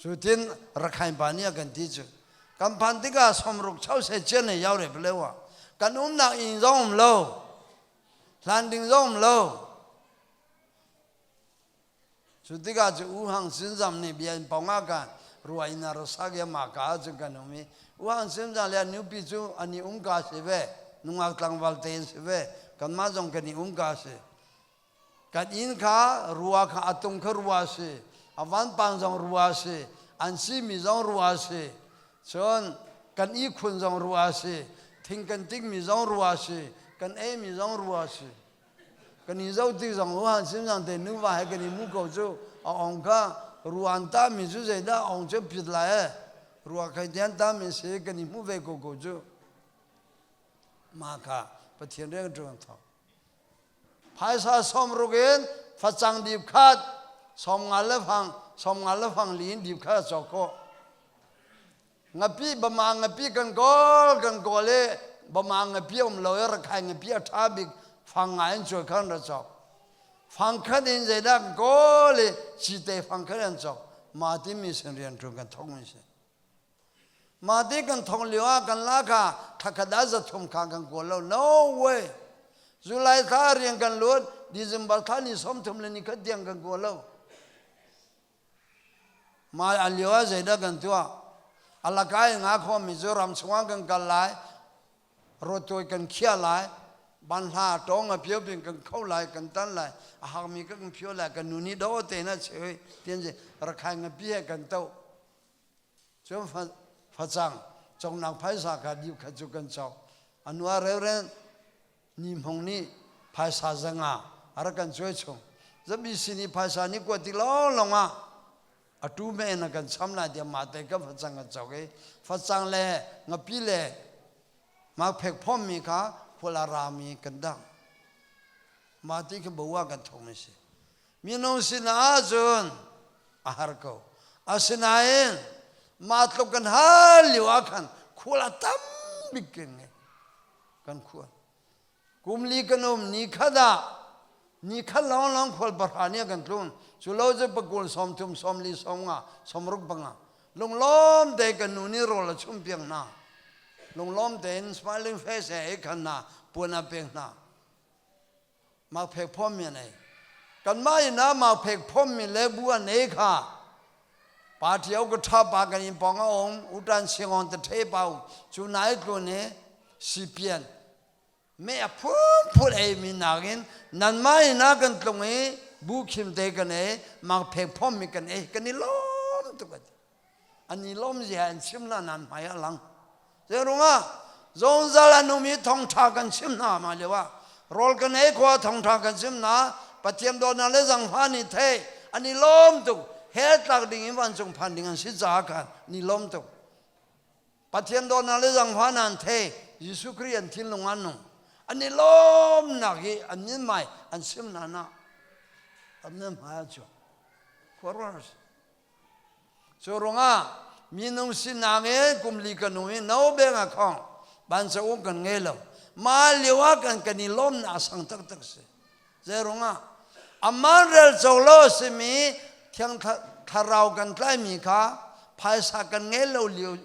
Speaker 1: Cu tin Rakhine pa nih a kan ti cu. Kan phan tikah somruk chau se chian ne yau re palewa. Kan umnak inn zong um lo. Hlan ding zong um lo. Cu tikah cu U Hang Sinzam nih bia in pong ah kan rua in a ra sak i amah ka ah cun kan um i U Hang Sinzam le a nupi cu an i um ka si ve. Nungak tlangval te an si ve. Kanmah zong kan i um ka si. Kan inn kha rua kha a tung kha rua a si. A vanpang zong rua a si. An simi zong rua a si. Cun kan ihkhun zong rua a si. Thing kan tikmi zong rua a si. Kan eimi zong rua a si. Kan i zoh tik zong Wuhan Xinjiang te nuva he kan i mu ko cu a ong kha rua an tahmi cu zeidah ong cu pit lai e. Rua khai te an tahmi si kan i hmu ve ko ko cu. Mah kha Pathian rian ṭuan thawk. Phaisa 60 in facang dip khat 50 le fang 50 le fang li in dip khat a cawk khawh. Ngapi bama ngapi kan kawl kan kawl i bama ngapi um lo i rakhai ngapi a ṭha bik fang nga in cuai khan ra cawk. Fang khat in zeidah kan kawl i cite fang khat an cawk. Mah ti mi sin rian ṭuan kan thawk mi si. Mah ti kan thawk lio ah kan la kha thakhat ah 300 kha kan kawl lo. No way. July thla rian kan lut, December thla ni 31 tiang kan kawl lo. Mah a lio ah zeidah kan tuah? A laka i nga khawm Mizoram chungah kan kal lai, rawtuai kan khiah lai, banhla tawng a pio pin kan kho lai, kan tan lai, a hakmi kan phio lai, kan nu nih do te na cheu i tian je rakhai ngapi he kan to. Cun facang congnak phaisa kha diu khat cu kan cawk. Anua reuren Ni Hmung nih phaisa 500 a rak kan cuai chung. Zapi sin i phaisa ni kuat tik lawnglawng ah a tu men a kan cham lai tiah mah te kan facang kan cawk i facang le ngapi le makphek phommi kha khual a rami kan dang. Mah ti khi bo ah kan thawkmi si. Minung sinah ahcun a har ko. Asinain mah tluk kan hal lio ah khan khual a tam bik kan ngei. Kan khual. Kum li kan um ni khat ah ni khat lawnglawng khual pahra nih a kan tlun. Cu lo cu pakul 30 40 50 60 panga. Lunglawm te kan nu nih rawl a chumh piak hna. Lunglawm tein smiling face he ei khan hna, puan a pek hna. Makphek phawmmi an ei. Kanmah inn ah makphek phawmmi le bu an ei kha pa ṭio ka ṭha pa kan inn pawng a um utan singon te ṭhe pa um cu nai tlun i sipian me a phunphun ei mi nakin nanmah inn ah kan tlung i bu khim te kan ei makphek phawmmi kan ei kan i lawm tuk a ti. An i lawm zia an chim la nan hmai a lang. Zeirungah zungzal an um i thawngṭha kan chim hna mah lio ah rawl kan ei khua thawngṭha kan chim hna Pathian dawtnak le zangfah nih thei an i lawm tuk hell tlak ding in vancung phan ding an si caah khan an i lawm tuk Pathian dawtnak le zangfah nan thei Jesuh Khrih an thinlung an nung an i lawmnak hi an mithmai an sim hna na an mithmai a chuak khuaruahhar Cu ruangah minung sinak in kum li kan um i no beng a khong bansa um kan ngei lo. Mah lio ah kan kan i lawmnak a sang taktak si. Zei ruangah aman rel co lo a simi thiang thlarau kan tlaimi kha phaisa kan ngei lo lio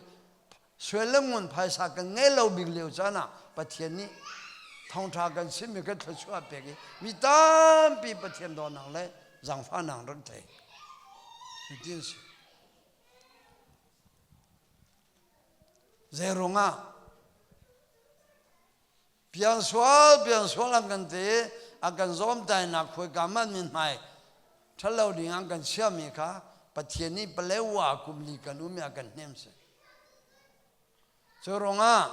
Speaker 1: sual le ngun phaisa kan ngei lo bik lio caan ah Pathian nih thawngṭha kan chimmi kan thluachuah pek i mi tampi Pathian dawtnak le zaangfahnak rak thei. Cutin si. Zei ruangah piangsual piangsual an kan ti an kan zawmtainak khuaika man min hmai ṭhalo ding an kan chiahmi kha Pathian nih Palewa kum li kan um i a kan hnem si. Cu ruangah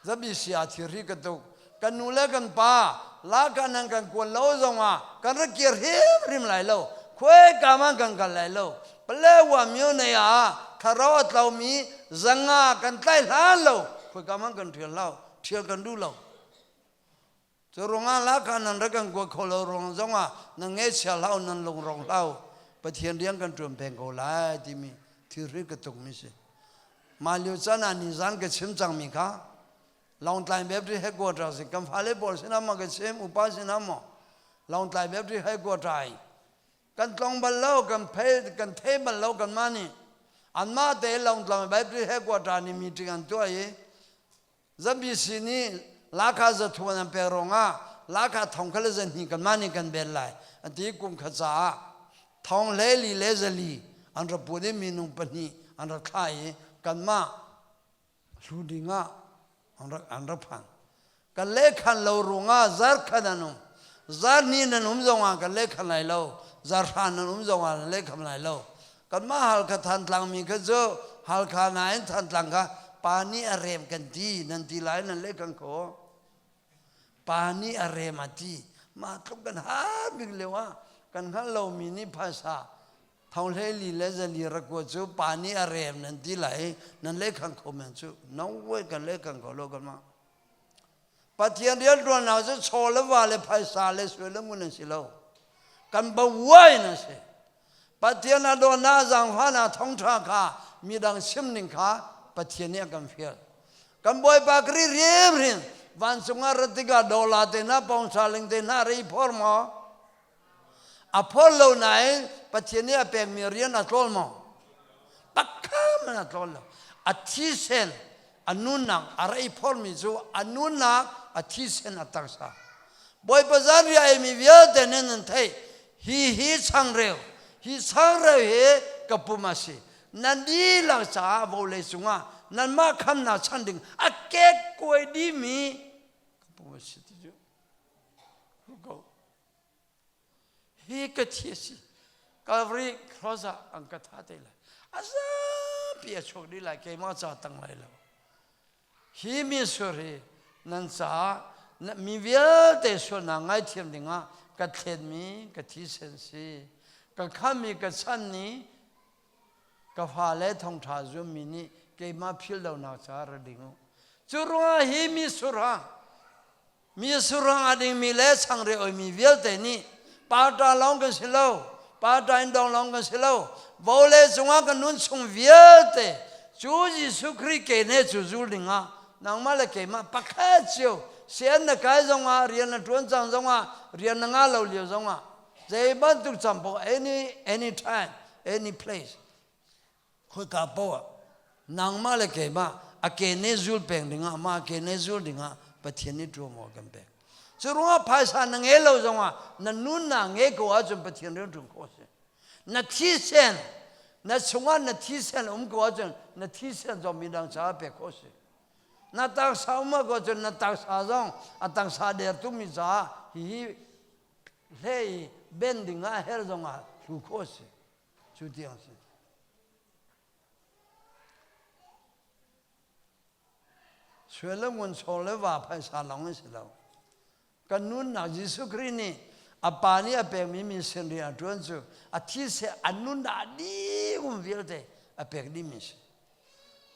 Speaker 1: zabi sia thirhi ka tuk kan nu le kan pa laka nan kan kuan lo zongah kan rak kir hrimhrim lai lo khuai ka man kan kal lai lo Palewa myo nei ah thlarau a tlaumi zanga kan tlai hlan lo khuai ka man kan ṭhial lo ṭhial kan duh lo. Cu ruangah lahkhah nan rak kan kua kho lo ruang zongah nan ngaihchia hlah u, nan lungrawk hlah u. Pathian rian kan ṭuan peng ko lai timi thilri ka tukmi si. Mah lio caan ah nizan ka chim cangmi kha Lawngtlai Baptist headquarters i kan fale pawl sinah maw ka chim, upa sinah maw Lawngtlai Baptist headquarters i kan tlong bal lo, kan phei, kan thei bal lo kanmah nih anmah te Lawngtlai Baptist headquarters nih meeting an tuah i ZBC nih lahkhah zathuan an pek ruangah lahkhah thong kha le zahnih kanmah nih kan bel lai an ti kum khat caah thong hle li le zali an rak put i minung pahnih an rak thlah i kanmah hlu ding ah an rak phan kan lehkhan lo ruangah zarkhat an um zarhnih nan um zongah kan lehkhan lai lo zarhra nan um zongah nan lehkhan lai lo Kanmah Halkha Thantlang mi kha cu Halkha nain Thantlang kha pa nih a rem kan ti nan ti lai nan leh kan kho. Pa nih a rem a ti. Mah tluk kan har bik lio ah kan hngalh lomi nih phaisa thonghlei li le zali rakua cu pa nih a rem nan ti lai nan leh khang kho men cu no way kan leh khang kho lo kanmah. Pathian rianṭuannak cu chaw le va le phaisa le sui le ngun an si lo. Kan bavuai nan si. Pathian a dawtnak zaangfahnak thawngṭha kha midang chim ning kha Pathian nih a kan fial. Kan Bawipa Khrih hrimhrim vancung ah rat tikah dollar te hna pound sterling te hna rei phor maw? A phor lo nain Pathian nih a pekmi rian a tlawl maw? Pakhat a tlawl lo. A thisen a nunnak a rei phormi cu a nunnak a thisen a taksa. Bawipa zanriah eimi vialte nih nan theih. Hi hi changreu, hi changreu hi ka pum a si. Nan dihlak caah vawlei cungah nanmah khamnak chan ding a kekkuai dihmi ka pum a si ti cu. Ko. Hi ka thi a si. Calvary cross ah an ka tha te lai. A zapi a chuak dih lai keimah ca tang lai lo. Hi mi sur hi nan caah mi vialte sualnak ngaithiam dingah ka thlenmi ka thisen si. Ka khammi ka chan nih ka fale thongṭha zummi nih keimah philh lonak caah ra ding u. Cu ruangah hi mi sur ah Mi surang a dingmi le changreu oimi vialte nih parta lawng kan si lo, parta in dong lawng kan si lo, vawlei cungah kan nun chung vialte cu Jesuh Khrih ke ne cu zul dingah nangmah le keimah pakhat cio sian na kai zongah rian na ṭuan cang zongah rian na ngah lo lio zongah zei bantuk cam paoh any anytime any place. Khoika paoh ah nangmah le keimah a ke ne zul peng dingah mah ke ne zul dingah Pathian nih ṭuanvo a kan pek. Cu ruangah phaisa na ngei lo zongah na nunnak ngei ko ahcun Pathian rian ṭuan khawh a si. Na thisen na chungah na thisen um ko ahcun na thisen zong midang caah pek khawh a si. Na taksa um ko ahcun na taksa zong a taksa der tumi caah hihi hlei i ben dingah a herh zongah hlu khawh a si. Cu tiang si. Sual le ngun chaw le va phaisa lawng in si lo. Kan nunnak Jesuh Khrih nih a pa nih a pekmi mission rian a ṭuan cu a thi seh a nunnak dih um vialte a pek dihmi si.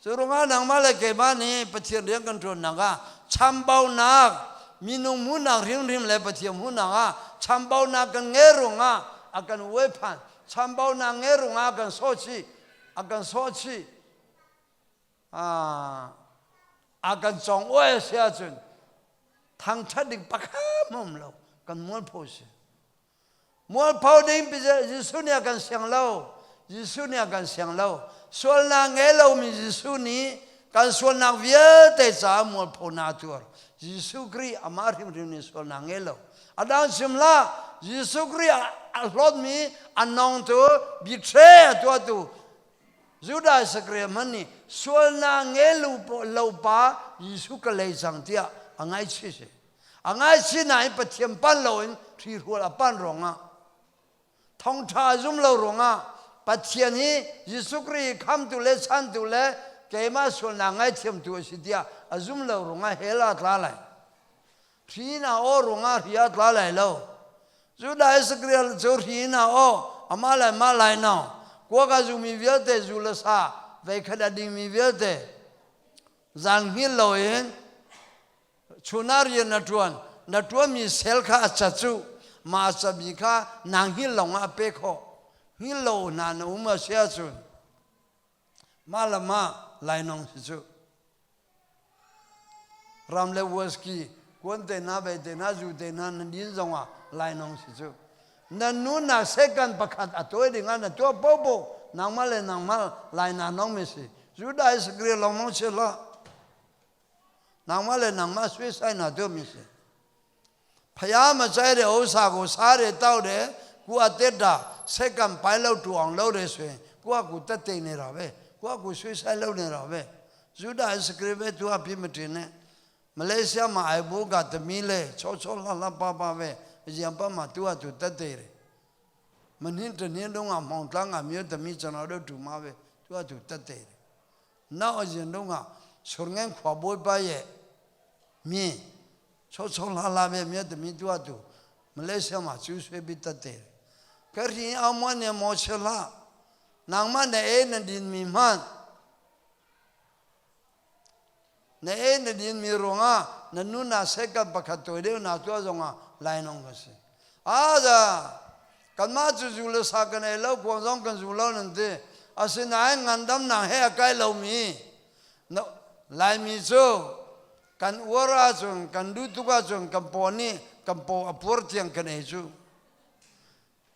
Speaker 1: Cu ruangah nangmah le keimah nih Pathian rian kan ṭuannak ah chambaunak minung hmuhnak hrimhrim le Pathian hmuhnak ah chambaunak kan ngei ruangah a kan uaiphan chambaunak ngei ruangah a kan sawhchih a kan sawhchih a kan cong uai a si ahcun thangṭhat ding pakhat um lo kan mualpho si. Mualpho ding Jesuh nih a kan siang lo. Jesuh nih a kan siang lo. Sualnak ngei lomi Jesuh nih kan sualnak vialte caah mualphonak a tuar. Jesuh Khrih amah hrimhrim nih sualnak ngei lo. A dang chim hlah, Jesuh Khrih a hlawtmi a nongtu betray a tuahtu Judah Isakriot hmanh nih sualnak ngei lo pa Jesuh ka lei cang tiah a ngaihchih si. A ngaihchih nain Pathian pan loin hrihrual a pan ruangah thongṭha a zum lo ruangah Pathian hi Jesuh Khrih khamtu le chantu le keimah sualnak ngaithiamtu a si tiah a zum lo ruangah hell ah a tla lai. Hri in a aw ruangah hri ah a tla lai lo. Judah Isakriel cu hri in a aw amah le mah lai no. Kuak a zumi vialte zu le sa veikhat a dingmi vialte zan hngilh loin Chun ah rian na ṭuan, na ṭuanmi sel kha a cat cu mah a cami kha naa hngilh lawngah a pe khawh. Hngilh lo hna na um a si ahcun mah le mah lainawng si cu. Ram le whisky, kuan te hna, vei te hna, zu te hna na din zongah lainawng si cu. Na nunnak second pakhat a tuai dingah na tuah popo nangmah le nangmah lai naa nawngmi si. Judah Isakriel lawngmang si hlah. Nangmah le nangmah suicide na tuahmi si. Phaya ma chai re o sa ko sa re tau re ku a te da sekam pai lo tu ong lo re sui ku a ku tat te ne ra ve ku a ku suicide lo ne ra ve Judah is ve tu a pi ma tin ne Malaysia ma ai bu ga tami le cho cho la la pa pa ve jiam pa ma tu a tu tat te re manin tanin dong a mong tlang a myo tami chana do tu ma ve tu a tu tat te re နောက်အရင်တုန်းကဆွငန်းခွာဘွေးပါရဲ့မြင်းချောချောလာလာပဲမြတ်သမီးသူအတူမလေးရှားမှာကျူးဆွေးပြီးတတ်တယ်ကရင်အောင်မနဲ့မောချလာနောင်မနဲ့အဲနဒီမီမန်နဲ့အဲနဒီမီရောငါနနုနာဆက်ကပခတ်တော်တဲ့နာတွားဆောင်ကလိုင်းအောင်ကစီအာဒါ Kanmah cu zu le sa kan ei lo, kuang zong kan zu lo nan ti. Asinain ngandamnak he a kai lomi Laimi cu kan uar ahcun, kan duh tuk ahcun kan paw nih kan paw a puar tiang kan ei cu.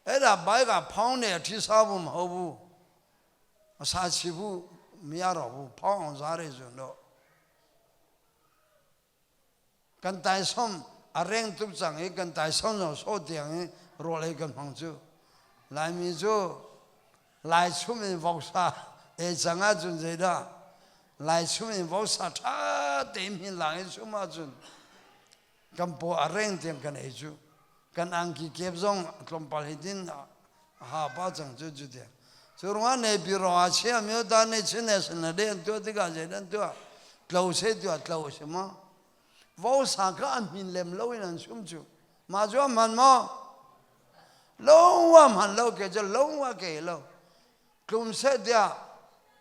Speaker 1: Eda bai ka phong ne thi sa bu ma ho bu. Sa chi bu mi a ro bu phong za re zun do. Kan taisawm a reng tuk cang i kan taisawm zong sawh tiang i rawl ei kan hmang cu. Laimi cu Lai chum in voksa ei cang ahcun zeidah Lai chum in voksa ṭha tein hmin lang in chum ahcun kan paw a reng tiang kan ei cu. Kan angki kep zong tlawmpal hitin a ha pa cang cu cu tiang. Cu ruangah nei pi ro a chia mi ta nei chin ne sin le an tuah tikah zei an tuah tlo se tuah tlo a si maw vo sa kha an hmin lem lo in an sum cu mah cu a hman maw lo wa hman lo ke cu lo wa ke lo tlum se tiah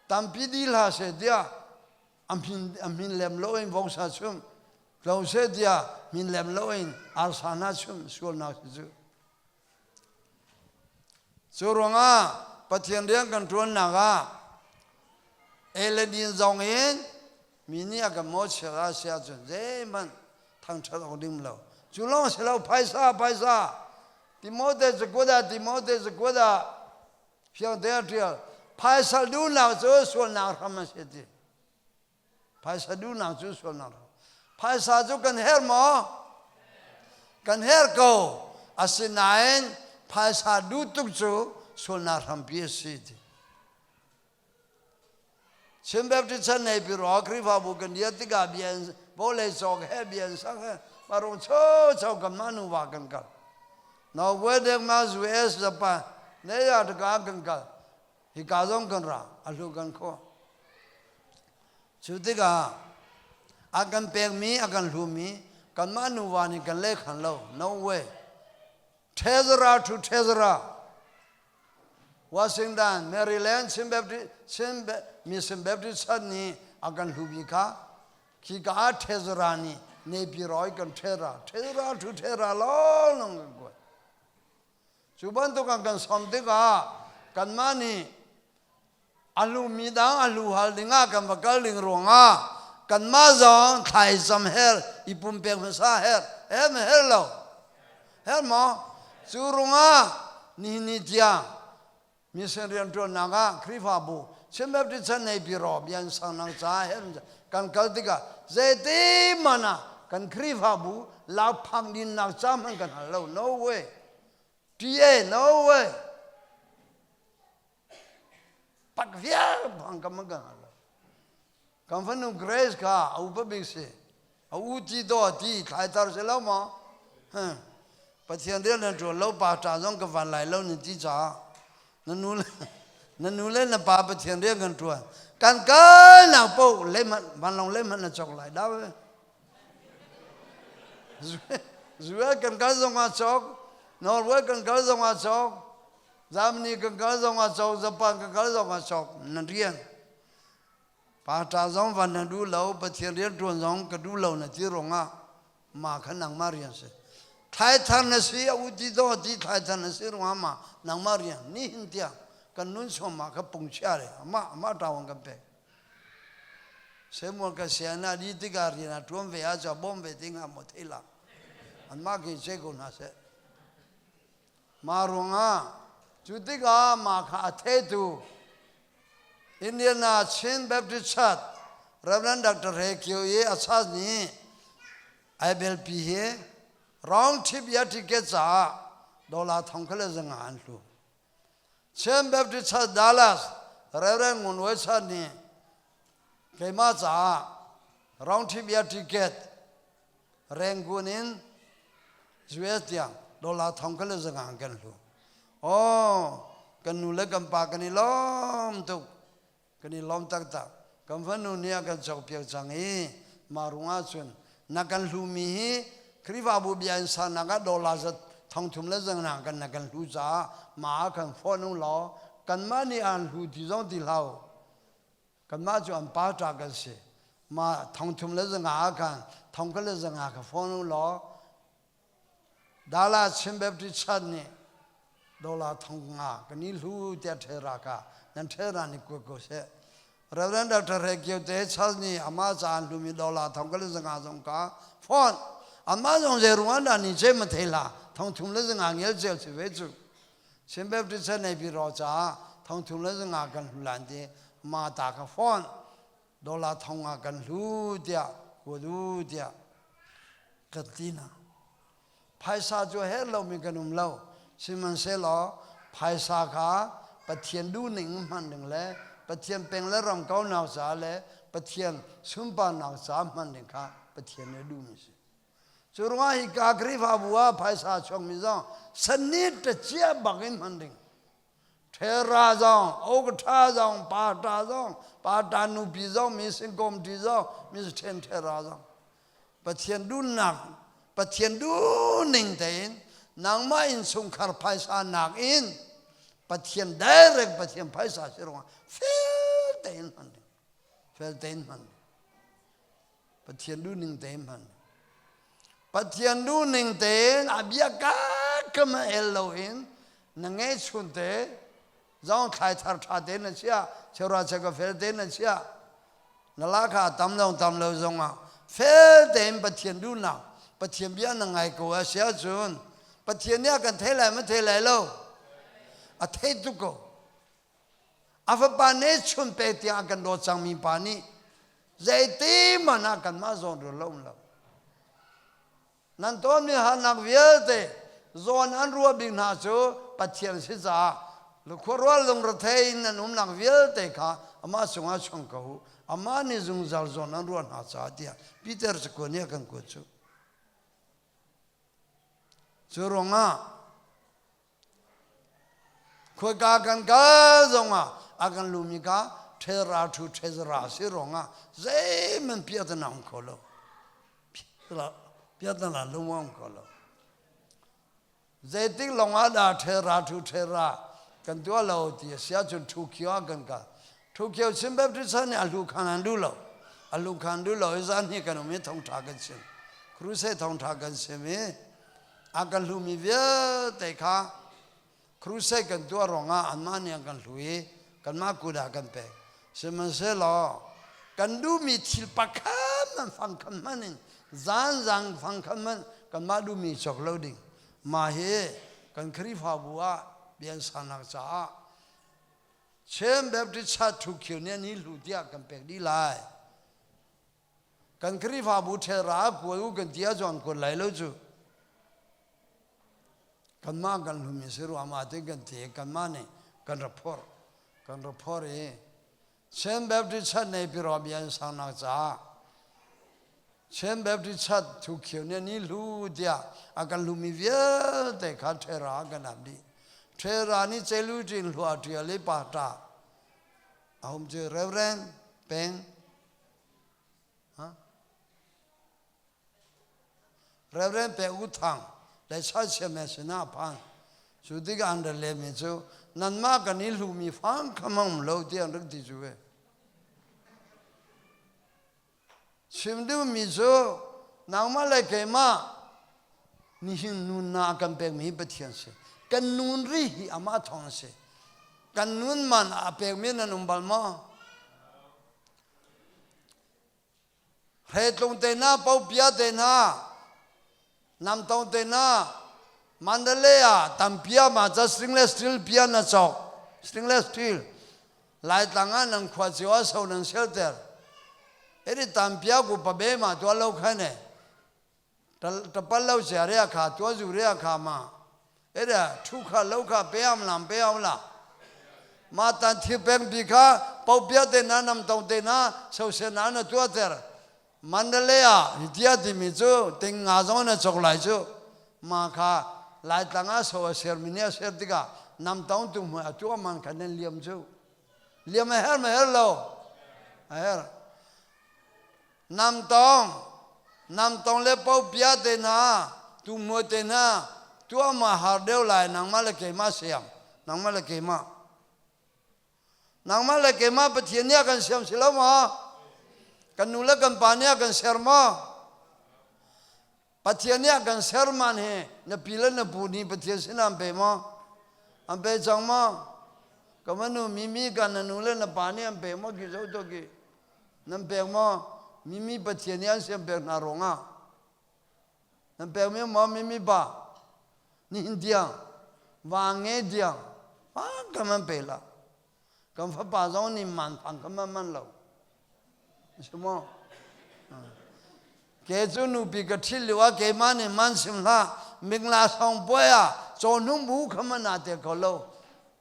Speaker 1: tampi di hlah se tiah a hmin lem lo in voksa chum tlo se tiah hmin lem lo in arsa hna chum sualnak si cu Cu ruangah Pathian rian kan ṭuannak ah ei le din zong in mi nih a kan mawhchiat a si ahcun zeihmanh thangṭhat awk ding lo. Cu lawng si lo phaisa phaisa Timote cakuat ah Timote cakuat ah fiangte a ṭial. Phaisa duhnak cu sualnak hram a si ti. Phaisa duhnak cu sualnak hram. Phaisa cu kan herh maw? Kan herh ko. Asinain phaisa duh tuk cu sualnak hrampi a si ti. Chin Baptist chan nei pi ro Khrihfabu kan dia tikah bia vawlei cawk he bia an sak he marung cho cho kan mah nu va kan kal. Norway Denmark US Japan ne ya taka kan kal. Hi ka zong kan ra a hlu kan kho. Cu tikah a kan pekmi a kan hlumi kanmah nuva nih kan le khan lo. No way. Treasurer to treasurer. Washington, Maryland, Chin Baptist, Chin Mission Baptist Church nih a kan hlubi kha khi ka ah treasurer nih nepi roi kan treasurer, treasurer to treasurer lawng lawng kan kuat. Cu bantuk an kan sawm tikah kanmah nih a hlumi dang a hlu hal dingah kan va kal ding ruangah kanmah zong thlaicam her i pumpek hmasa her her ma her lo her maw cu ruangah nihin ni tiang mission rianṭuannak ah Khrihfabu Chin Baptist Chan nei biro bian sang nang ca her kan kal tikah zeiti man ah kan Khrihfabu lakphak dinnak ca hmanh kan hal lo no way TA no way Pak vial bang ka magang lo. Kan fanu Grace kha a upa bik si. A u ti do ti thlai tar si lo maw? Pathian rian na ṭuan lo pa ṭa zong ka van lai lo ni ti caah na nu le na nu le na pa Pathian rian kan ṭuan. Kan kal nak paoh lehman vanlawng lehman na cawk lai dah. Zuel kan kal zong ah cawk, Norway kan kal zong ah cawk, Germany kan kal zong ah cawk, Japan kan kal zong ah cawk, nan rian. Pa ṭa zong van na duh lo, Pathian rian ṭuan zong ka duh lo na ti ruangah ma kha nangmah rian si. Thlai thar na si, a u ti do ti thlai thar na si ruangah ma nangmah rian nihin tiang kan nun chung ma kha pung chia le amah amah ṭawan kan pek. Samuel ka sian ah di tikah rian a ṭuan ve ah cu bawm ve ding ah maw thei la. Anmah khi ce ko hna seh. Mah ruangah cu tikah mah kha a theitu Indiana Chin Baptist Church Reverend Dr. Hre Kio i a church nih IBLP hi round trip ya ticket caah dollar thong kha le zanga an hlu. Chin Baptist Church Dallas Reverend Ngun Wai Chan nih keimah caah round trip ya ticket Rangoon in US tiang dollar thong kha le zanga kan hlu. Oh, kan nu le kan pa kan i lawm tuk. Kan i lawm taktak. Kan fanu nih a kan cawkpiak cang i mah rungah cun na kan hlumi hi Khrihfabu bia in sanak ah dollar zat thong thum le zanga kan na kan hlu caah mah ah kan phone u law kanmah nih aan hlu ti zong ti hlah u. Kanmah cu an pa ṭa kan si. Mah thong thum le zanga ah khan thong kha le zanga kha phone u law Dallas Chin Baptist Church nih dollar thong nga kan i hlu tiah ṭhera ka nan ṭhera nih kuat ko seh. Reverend Dr. Hre Kio te Church nih amah ca an hlumi dollar thong ka le zanga zong ka phone amah zong zei ruang dah ni ce ma thei hlah thong thum le zanga ngel cel si ve cu Chin Baptist Church nei pi ro caah thong thum le zanga kan hlu lan ti ma ta ka phone dollar thong nga kan hlu tiah kuat u tiah kan ti na phaisa cu her lomi kan um lo sihmanhsehlaw phaisa kha Pathian duhning hman ding le Pathian peng le ram kaunak ca le Pathian sunparnak ca hman ding kha Pathian nih a duhmi si Cu ruangah hi ka Khrihfabu ah phaisa a chuakmi zong sanit cia bak in hman ding. Ṭhera zong, okṭha zong, pa ṭa zong, pa ṭa nupi zong, mi singkawm ṭi zong, mi ṭhen ṭhera zong. Pathian duhnak, Pathian duhning tein nangmah innchungkhar phaisa nak in Pathian direct Pathian phaisa si ruangah fel tein hman ding. Fel tein hman ding. Pathian duhning tein hman. Pathian duhning tein a bia ka ma el loin na ngeihchun te zong thlai thar ṭha te na chia cheura che ka fel te na chia na la kha tam lo tam lo zongah fel tein Pathian duhnak Pathian bia na ngai ko a si ahcun Pathian nih a kan thei lai ma thei lai lo a thei tuk ko. A fapa ne chun pe tiang a kan dawt cangmi pa nih zeiti hmanh ah kanmah zawn rual lo um lo. Nan tawnmi harnak vialte zawn an ruah bik hna cu Pathian si caah khuarual lungrethei in nan umnak vialte kha amah cungah chuang ko u. Amah nih zungzal zawn an ruah hna caah tiah Peter cakuat nih a kan kuat cu. Cu ruangah Khuaika kan kal zongah a kan lumi kha ṭhelra ṭhu ṭhezra si ruangah zeihmanh piahtana um kho lo. Piahtana lung a um kho lo. Zeitik lawng ah dah ṭhelra ṭhu ṭhelra kan tuah lo ti a si ahcun ṭhu khio ah kan kal. Ṭhu khio Chin Baptist nih a hlu khan an duh lo. A hlu khan duh lo i zan hi kan um i thawngṭha kan chim. Crusade thawngṭha kan chim i a kan hlumi vialte kha crusade kan tuah ruangah anmah nih an kan hlu i kanmah kut ah kan pek. Sihmanhsehlaw kan duhmi thil pakhat man fangkhat hmanh in zanzang fangkhat hmanh kanmah duhmi cawk lo ding. Mah hi kan Khrihfabu ah biansanak caah Chin Baptist Church Thu Khio nih an hi hlu tiah kan pek dih lai. Kan Khrihfabu ṭhel ra a kuai u kan ti ahcun an kuat lai lo cu. Kanmah kan hlumi si ruangah tin kan ti kanmah nih kan ra phorh. Kan ra phorh i Chin Baptist Church nei piraw bia an sangnak caah Chin Baptist Church Thu Khio nih ni hlu tiah a kan hlumi vialte kha ṭhera kan ap dih. Ṭhera nih celu ṭin hlua ṭial i pa ṭa a um cu Reverend Peng Reverend Pe U Thang le Church sinah a phan. Cu tikah an ra lehmi cu nanmah kan i hlumi fang kha um lo tiah an rak ti cu ve. Chim duhmi cu nangmah le keimah nihin nunnak a kan pekmi hi Pathian si. Kan nun ri hi amah thawng a si. Kan nun man a pekmi nan um bal maw? Hreitlung te hna, popia te hna, namtong te hna, Mandalay ah tampia ma ca stainless steel pia na cawk. Stainless steel. Laitlang ah nan khua cio ah so nan selter. Eri tampia ku pabe ma tua lo khane. Tapal lo sia ria kha tua zu ria kha ma. Eri thu kha lo kha pe am lam pe am la. Ma tan thi peng bi kha popia te na nam tong te na so se na na tua ter. Mandalay ah hitia timi cu ting nga zong na chok lai cu ma kha Laitlang ah so a ser mi nih a ser tikah nam tong tu hmai a tua man kha nan liam cu liam a her ma her lo a her nam tong nam tong le po pia te na tu mo te na tua ma har deu lai nangmah le keimah siam nangmah le keimah Nangmah le keimah Pathian nih a kan siam si lo maw? Kan nu le kan pa nih a kan ser maw? Pathian nih a kan ser man hi na pi le na pu nih Pathian sinah an pe maw? An pe cang maw? Ka manu mimi ka na nu le na pa nih an pe maw ki zo to ki nan pek maw? Mimi Pathian nih an siam pek hna ruangah Nan pekmi maw mimi pa nihin tiang va nge tiang fang kan man pe la kan fapa zong nih man fang kan man man lo si maw ke cu nupi ka ṭhil lio ah keimah nih man sim hlah mingla song puai ah caw hnung bu kha man aa te kho lo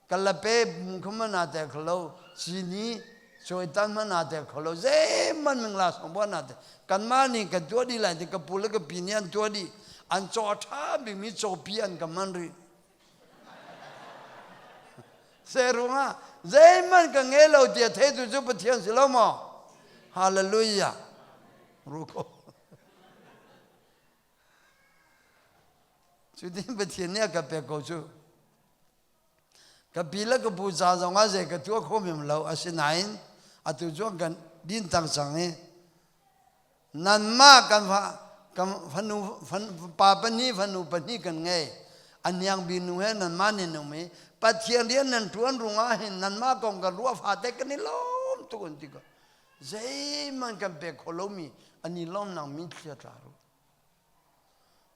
Speaker 1: kalape bu kha man aa te kho lo cini cawitan man aa te kho lo zeihmanh mingla song buan aa te kanmah nih kan tuah dih lai ti ka pu le ka pi nih an tuah dih an caw a ṭha bikmi cawpi an ka man rih se ruangah zeihmanh ka ngei lo ti a theitu cu Pathian si lo maw hallelujah ruko Cutin Pathian nih a ka pek ko cu. Ka pi le ka pu ca zong ah zei ka tuah kho mem lo. Asinain atu cu kan din tang cang i nanmah kan fa kan fanu fan, pa pahnih fanu pahnih kan ngei. A hniang bi nu he nanmah nin um i Pathian rian nan ṭuan rungah hin nanmah kong kan ruah fate kan i lawm tuk an ti ko. Zeihmanh kan pek kho lomi an i lawmnak mitthli a tla ru.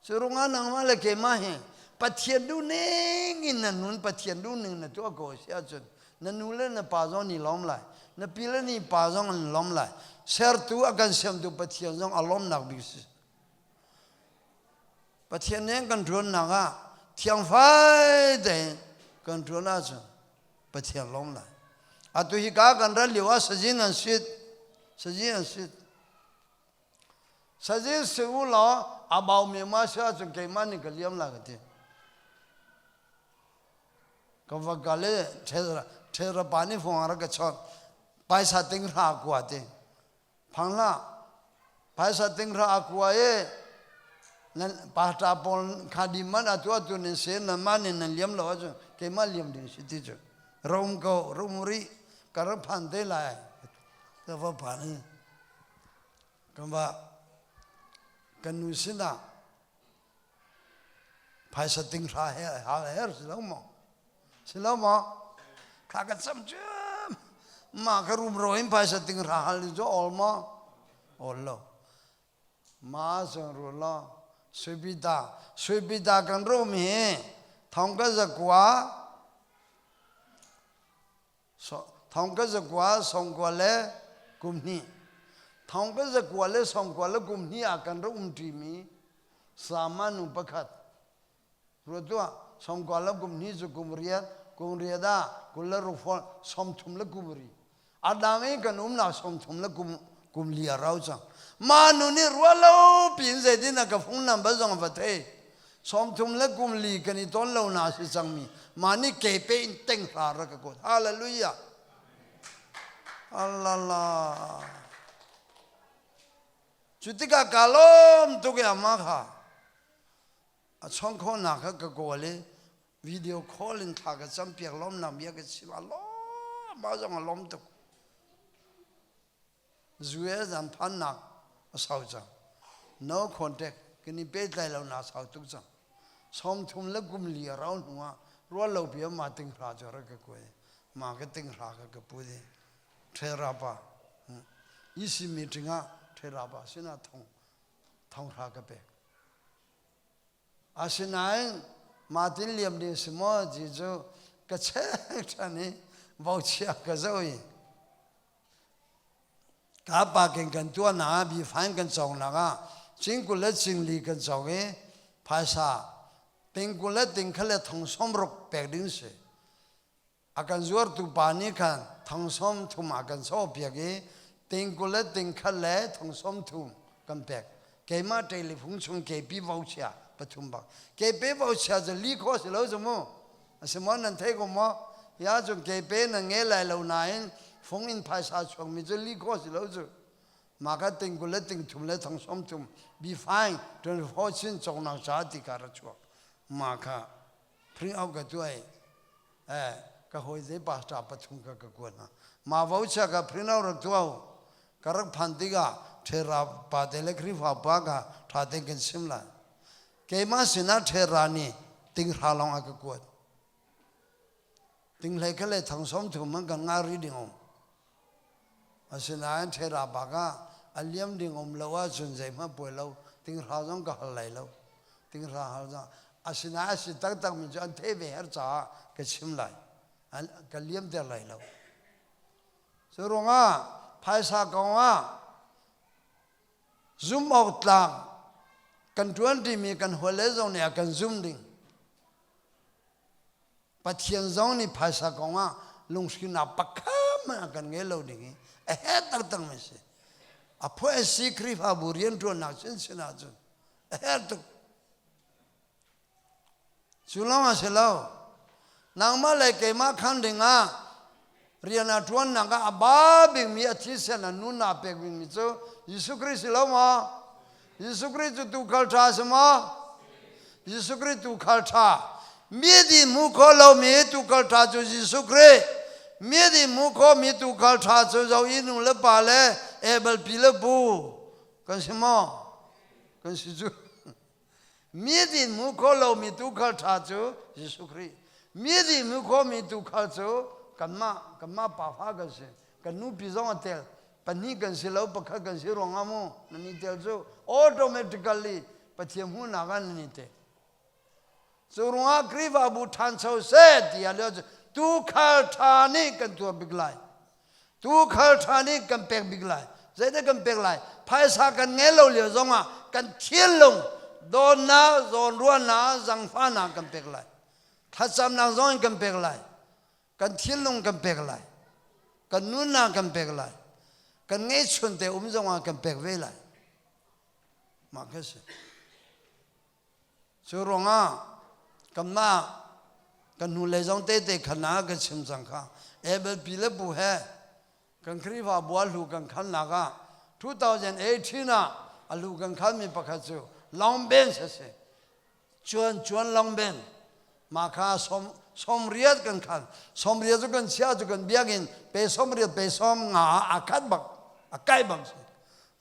Speaker 1: Cu ruangah nangmah le keimah hi Pathian duhning in na nun Pathian duhning na tuah ko a si ahcun Na nu le na pa zong ni lawm lai. Na pi le ni pa zong an lawm lai. Sertu a kan siamtu Pathian zong a lawmnak bik si. Pathian nih kan ṭuannak ah thiangfai tein kan ṭuan ahcun Pathian lawm lai. Atu hi ka kan rat lio ah sazin an sit. Sazin an sit. Sazin si u law a baumi ma si ahcun keimah nih ka liam lai ka ti. Ka va kal i ṭhelra pa nih fung a rak ka chawnh. Paisa ting hra kua ti. Phang hlah. Phaisa ting hra a kua i nan pasta pawl kha di man atu atu nan se nan mah nih nan liam lo ahcun keimah liam ding si ti cu rom ko rum rih ka rak phan te lai ka va phan i kan va kan nu sinah Phaisa ting hra he hal her si lo maw? Si lo maw? Kha ka cam cu mah ka rumro in phaisa ting hra hal cu ol maw? Ol lo. Ma zong ru lo. Suipita, suipita kan rum hi thong ka zakua Thong ka zakua songkua le kum hnih. Thong ka zakua le songkua le kum hnih ah kan rak um ṭimi sama nu pakhat. Ruat tuah, songkua le kum hnih cu kum riat, kum riat ah 26 fawn, 30 le kum ri. A dang i kan umnak 30 le kum kum li a rau cang. Mah nu nih ruah lo piin zeitin a ka fung nam bal zong a va thei. 30 le kum li kan i ton lo na si cangmi mah nih ke pe in teng hra ra ka kuat. Hallelujah. Alala. Cu tikah ka lawm tuk i amah kha a chawng khawhnak kha ka kawl i video call in thla ka campiak lawmnak bia ka chim a lawm mah zong a lawm tuk. US an phannak a sau cang. No contact kan i pehtlai lo na sau tuk cang. 30 le kum li a rau hnu ah rual lo pi ma ting hra cu rak ka kuai. Ma ka ting hra ka ka pu di. Thera pa. EC meeting ah thera pa sinah thong thong hra ka pek. Asinain Martin liam ding si maw ti cu ka check ṭhan i vochia ka zoh i ka pa ken kan tuahnak ah bifain kan cawknak ah cingkul le cingli kan cawk i phaisa tingkul le tingkhat le thong sawmruk pek ding si. A kan zuartu pa nih khan thong 30 a kan sawhpiak i ting 20 le ting khat le thong 30 kan pek. Keimah ṭeilifung chung kepi vochia pathum bak. Kepe vochia cu li khawh si lo cu mu. A si maw nan thei ko maw? Ya cun kepe nan ngei lai lo nain fung in phaisa chuakmi cu li khawh si lo cu. Mah kha ting 20 le ting thum le thong 30 be fine 24 chin cawknak ca ti ka ra chuak. Mah kha print out ka tuah i ka hawi zei pastor pathum ka ka kuat hna. Mah voucher ka print out rak tuah u. Ka rak phan tikah ṭhera pa te le Khrihfa pa ka ṭha tein kan sim lai. Keimah sinah ṭhera nih tinghra lawng a ka kuat. Tinghlei kha le thong 30 man kan ngah rih ding um. Asinain ṭhera bak ah a liam ding um lo ahcun zeihmanh puai lo tinghra zong ka hal lai lo. Tinghra hal zong asinain a si taktak mi cu an theih ve her caah ka chim lai. Ka liamter lai lo. Cu ruangah phaisa kong ah zum awk tlak kan ṭuan ṭimi kan hawile zong nih a kan zum ding. Pathian zong nih phaisa kong ah lunghrinnak pakhat hmanh a kan ngei lo ding i a herh taktak mi si. A phuah si Khrihfabu rianṭuannak sinsin ahcun a herh tuk. Cu lawng a si lo. Nangmah le keimah khan ding ah rian a ṭuannak ah a ba bikmi a thisen a nun a pek bikmi cu Jesuh Khrih si lo maw? Jesuh Khrih cu tuukhal ṭha a si maw? Jesuh Khrih tuukhal ṭha. Mi dih hmu kho lomi tuukhal ṭha cu Jesuh Khrih. Mi dih hmu khomi tuukhal ṭha cu zo i nu le pa le Abel pi le pu kan si maw? Kan si cu. Mi dih hmu kho lomi tuukhal ṭha cu Jesuh Khrih. Mi dih hmu khomi tuukhal cu kanmah kanmah pafa kan si. Kan nupi zong a tel. Pahnih kan si lo, pakhat kan si ruangah mu nan i tel cu automatically Pathian hmuhnak ah nan i tel. Cu ruangah Khrihfabu ṭhancho seh ti ah lio cu Tuukhal ṭha nih kan tuar bik lai. Tuukhal ṭha nih kan pek bik lai. Zeidah kan pek lai? Phaisa kan ngei lo lio zongah kan thinlung dawtnak, zawnruahnak, zangfahnak kan pek lai. Thlacamnak zong in kan pek lai. Kan thinlung kan pek lai. Kan nunnak kan pek lai. Kan ngeihchun te um zongah kan pek ve lai. Mah khi si. Cu ruangah kanmah kan hnulei zong tete khan ah kan chim cang kha. Abel pi le pu he kan Khrihfabu a hlu kan khannak ah 2018 ah a hlu kan khanmi pakhat cu Long Bench a si. Cuan cuan Long Ben mah kha som 80 kan khan. 80 cu kan chia cu kan biakinn pe 80 pe 50 a khat bak a kai bak si.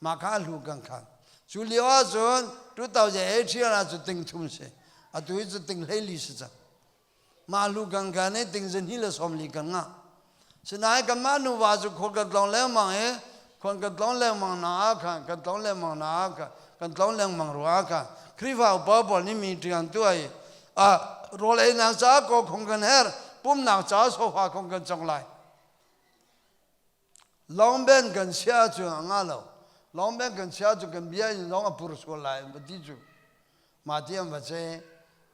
Speaker 1: Mah kha a hlu kan khan. Cu lio ahcun 2018 ah cu ting thum si. Atu hi cu ting 14 si cang. Mah hlu kan kan i ting zahnih le 40 kan ngah. Sinain kanmah nuva cu khual kan tlawng lengmang i khual kan tlawng lengmang na ah khan kan tlawng lengmang na ah khan kan tlawng lengmang ruang ah khan Khrihfa upa pawl nih meeting an tuah i rawl einak caah kawkhung kan herh pumnak caah sofa khung kan cong lai. Lawngben kan chia cu a nga lo. Lawngben kan chia cu kan bia in zong a pur sual lai an va ti cu. Mah ti an va ce.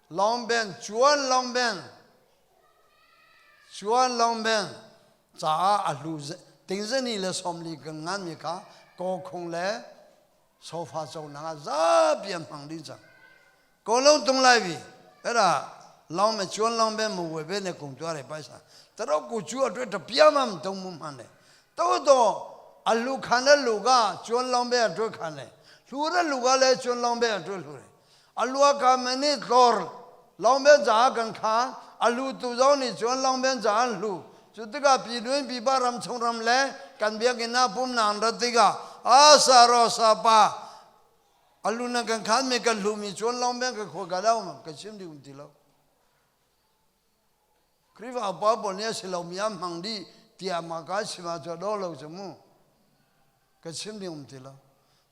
Speaker 1: Lawngben cuan lawngben cuan lawngben caah a hlu tingzani le 40 kan ngan mi kha kawkhung le sofa conak ah zapi an hmang ding cang. Ko lo tung lai vi era long me chuan long be mu we be ne kung tua re paisa taro ku chu atwe ta pia mam tung mu man le to to alu khan le lu ga chuan long be atwe khan le hlu re lu ga le chuan long be atwe hlu re alua ka me ni tlor long be ja kan kha alu tu zo ni chuan long be ja an hlu chu tika pi luin pi ba ram chung ram le kan biakinn na pum nang ra tika a sa ro sa pa Alu na kan khan mi kan hlumi chuan long beng ka khua ka lo ma ka chim ding um ti lo. Khrihfa upa pawl nih a si lo mi am hmang dih tiah ma ka chim ah cu do lo cu mu. Ka chim ding um ti lo.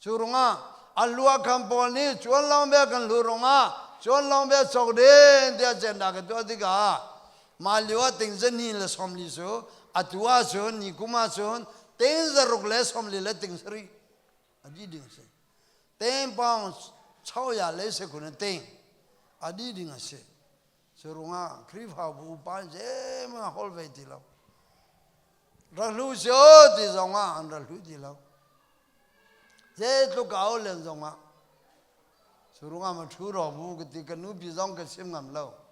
Speaker 1: Cu rungah alua kham pawl nih chuan long be kan hlu rungah chuan long be chok din tiah cenda ka tuah tikah mah lio ah ting zani le 40 cu atu ah cun ni kum ah cun ting zaruk le 40 le ting sarih a di ding a si teng pawng choya le se kun teng a di ding a si cu rungah Khrihfabu upa zeimah hol ve ti lo ra hlu sio ti zongah an ra hlu ti lo zeitluk au len zongah cu rungah ma thu ro bu ka ti ka nupi zong ka chim ngam lo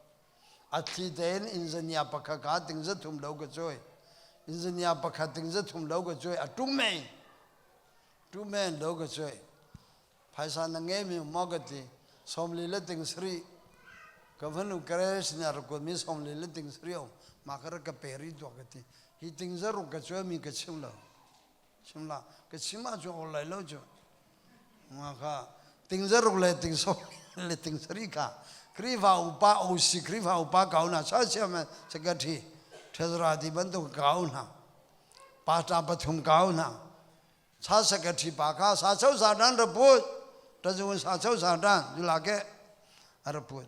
Speaker 1: A thli tein engineer pakhat ka ting za thum lo ka cawi. Engineer pakhat ting za thum lo ka cawi. A tum men. Tum men lo ka cawi. Phaisa na ngei mi maw ka ti. 40 le ting sari. Ka fanu Grace nih a rak kuat mi 40 le ting sari om. Mah ka rak ka pe rih tuah ka ti. Hi ting za ruk ka cawi mi ka chim lo. Chim la. Ka chim ah cu ol lai lo cu. Nga kha ting zaruk le ting som le ting sari kha Khrihfa upa OC Khrihfa upa kau na sa siam secretary treasurer ti bantuk kau na pastor pathum kau na sa secretary pa kha sa chau sa dan ra put tazun sa chau sa dan jula ke ra put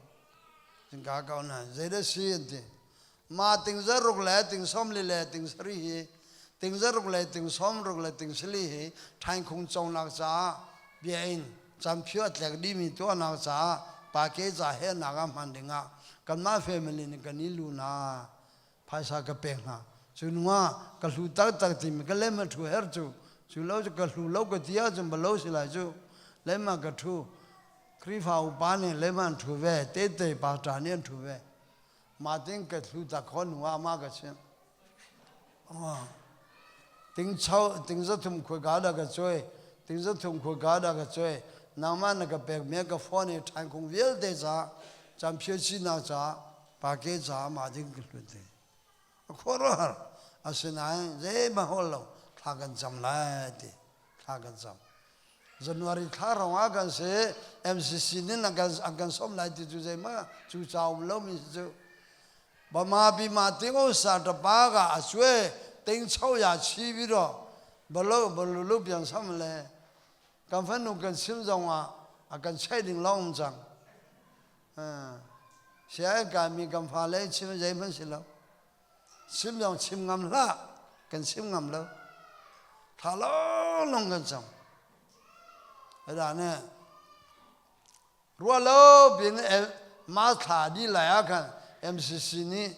Speaker 1: jingka kau na zeida si anti Ma ting zaruk le ting 40 le ting sari hi ting zaruk le ting 60 le ting sali hi ṭhaingkhung congnak caah bia in camphio a tlek dihmi tuahnak caah pa ke ca he nak ah hman dingah kanmah family nih kan i lu na phaisa ka pek hna. Cu hnu ah ka hlu taktak timi ka lem a ṭhu her cu cu lo cu ka hlu lo ka ti ahcun ba lo si lai cu lem ah ka ṭhu Khrihfa upa nih lem an ṭhu ve tete pastor nih an ṭhu ve. Mah ting ka thlu ta kho nu ah ma ka chimh. Ting chau ting 300 khoi ga da ka choi ting 300 khoi ga da ka choi nangmah na ka pek me ka phone i ṭhain kung vialte ca cam phio chi na ca pa ke ca ma ding ka hlut te a khuaruahhar asinain zeihmanh hol lo thla kan cam lai ti thla kan cam January thla rong ah kan si MCC nih an kan sawm lai ti cu zeihmanh cu ca um lomi si cu Bama bima tingo sa ta pa ga a sue ting chau ya chi bi ro balo balu lu piang sam le kan fanu kan sim zong ah a kan chai ding long cang sia ka mi kan fa le chim zeihmanh si lo. Chim zong chim ngam hlah. Kan chim ngam lo. Tha long kan cam. Eda ne ruah lo bin ma thla di lai ah khan MCC nih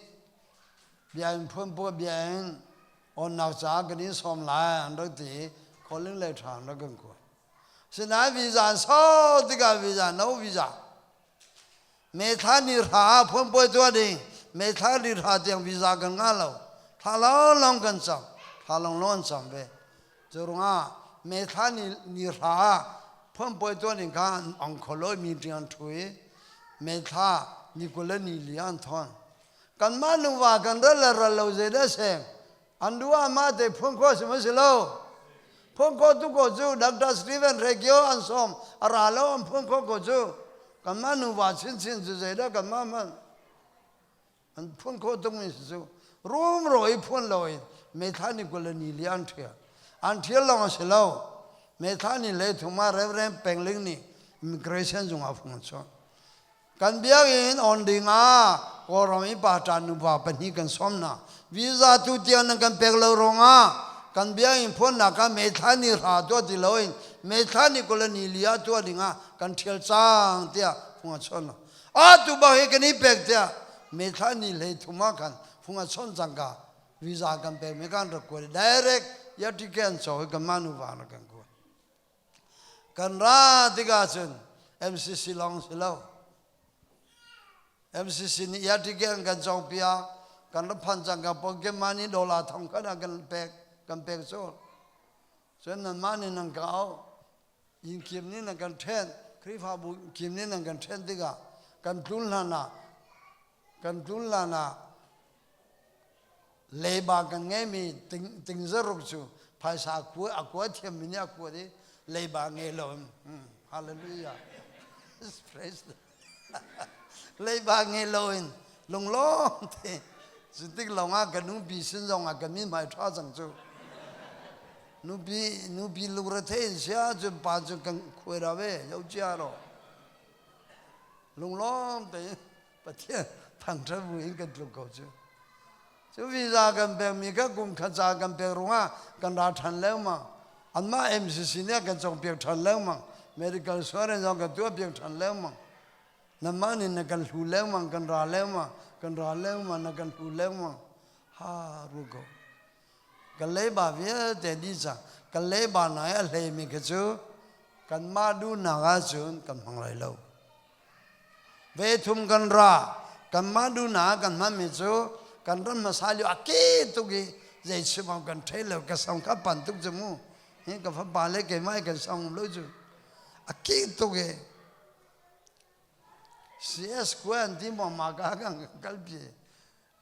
Speaker 1: bia in phun pu bia in on nak ca kan in sawm lai an rak ti calling le tha an rak kan kuat. Sinain visa an sau tikah visa no visa. Me thla ni hra phun puai tuah ding me thla ni hra tiang visa kan ngah lo. Thla long long kan cam. Thla long long an cam ve. Cu ruangah me thla ni ni hra phun puai tuah ding kha an ong kho lo mi ṭiang ṭhu i me thla ni 20 le ni li an thawn. Kanmah nuva kan ral le ral lo zei dah seng An duh ah mah te phun khawh si maw si lo? Phun khawh tu ko cu Dr. Stephen Regio an sawm a ra lo an phun khawh ko cu. Kanmah nuva chinchin cu zeidah kanmah hmanh an phun khawh tukmi si cu. Rumro i phun lo in methla ni 20 le ni li an ṭhial. An ṭhial lawng a si lo. Methla ni le thum ah Reverend Pengling nih immigration zung ah fung an chuah. Kan biakinn on ding ah Kawlram i pa ṭa nupa pahnih kan sawm hna. Visa tu tiang nan kan pek lo ruangah kan biakinn phuannak ah May thla ni hra tuah ti loin May thla ni 20 le ni li ah tuah ding ah kan ṭhial cang tiah fung a chawn. A tu bak hi kan i pek tiah May thla ni 33 ah khan fung a chawn cangka visa kan pek mi kan rak kuat direct ya ticket an caw i kanmah nuva rak kan kuat. Kan ra tikah cun MCC lawng si lo. MCC nih ya ticket an kan cawngpiak. Kan ra phan cang ka pocket money dollar thong khat ah kan pek kan pek cu. Cun nanmah nih nan ka auh. Inn kim nih nan kan ṭhen. Khrihfabu kim nih nan kan ṭhen tikah kan tlun hlan ah kan tlun hlan ah Leiba kan ngeimi ting zaruk cu phaisa a kua thiammi nih a kuat i leiba ngei lo in hallelujah praise leiba ngei lo in lunglawm te cu tik lawng ah ka nupi sin zong ah ka min hmai ṭha cang cu nupi nupi lungre thei in sia cun pa cu kan khuai ra ve yo chia ro lunglawm te Pathian thangṭhat bu in kan tluk ko cu. Cu visa kan pekmi kha kum khat ca kan pek ruangah kan ra ṭhan lengmang. Anmah MCC nih a kan cawnpiak ṭhan lengmang. Medical insurance zong kan tuahpiak ṭhan lengmang. Nanmah nih na kan hlu lengmang, kan ra lengmang, kan ra lengmang, na kan hlu lengmang. Ha ru ko. Kan leiba vialte dih cang. Kan leiba hna i a hleimi kha cu kanmah duhnak ahcun kan hmang lai lo. Ve thum kan ra kanmah duhnak kan hmanmi cu kan ram hmasa lio a ke tuk i zei chim awk kan thei lo ka sang kha pan tuk cu mu hi ka fapa le keimah i kan sang um lo cu a ke tuk i CS kua an ti maw ma ka kan kalpi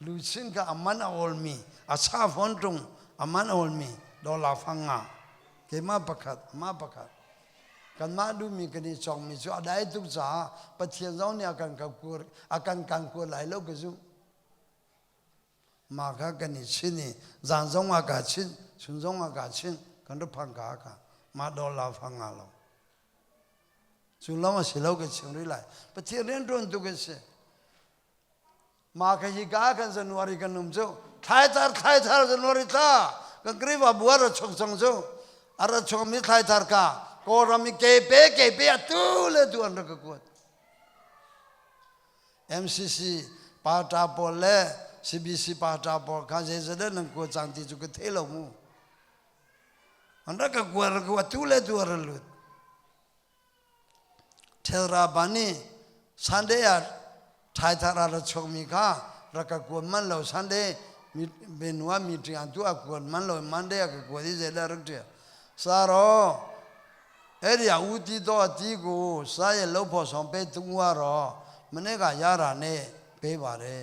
Speaker 1: luchin ka aman a awlmi a cha fawn ṭung aman a awlmi dollar fang nga keimah pakhat amah pakhat kanmah duhmi kan i cawkmi cu a dai tuk caah Pathian zong nih a kan kur a kan kan kur lai lo ka zumh mah kha kan i chin i zan zong ah ka chin chun zong ah ka chin kan rak phang ka ka mah dollar fang nga lo cu lawng a si lo ka chim rih lai Pathian rianṭuan tu kan si Mah kha hika kan January kan um cu thlaithar thlaithar January thla kan Khrihfabu a ra chuak cang cu a ra chuakmi thlaithar ka Kawlram i kepe kepe atu le tu an rak ka kuat MCC pata pawl le CBC pata pawl kha zeizadah nan kuat cang ti cu ka thei lo mu an rak ka kuat rak atu le tu a ra lut Ṭhelra pa nih Sunday ah ṭhaithar ah ra chuakmi kha rak ka kuat manh lo Sunday benu ah meeting ah tu a kuat manh lo Monday ah ka kuat i zeidah rak ṭial saro area u ti to ti ku sa ye lo pho song pe tung wa ro mane ka ya ra ne pe ba re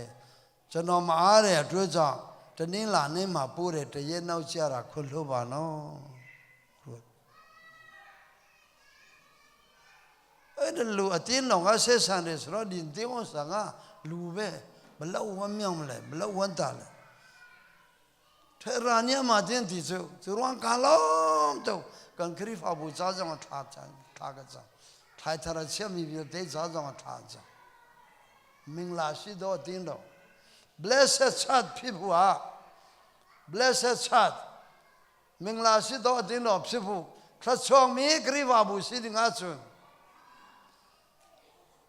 Speaker 1: ကျွန်တော်မအားတဲ့အတွက်ကြောင့်တနင်္လာနေ့မှာပို့တဲ့တရက်နောက်ကျတာခွလို့ပါနော်အဲ့ဒါလူအတင်းတော်ကဆက်ဆံတယ်ဆိုတော့ဒီတင်းဝဆံကလူပဲဘလောက်ဝမ်းမြောက်မလဲဘလောက်ဝမ်းသာလဲထေရာညမှာတင်းတီစုသူရောကလုံးတော့ကန်ခရီဖာဘူဇာကြောင့်ထာချာထာကစားထိုင်ထရချက်မိပြီးတေဇာကြောင့်ထာချာမင်္ဂလာရှိသောအတင်းတော် blessed church ဖြစ်ဖို့ဟာ Blessed Church mingla si do tin op sifu thluachuak mi Khrihfabu si ding ahcun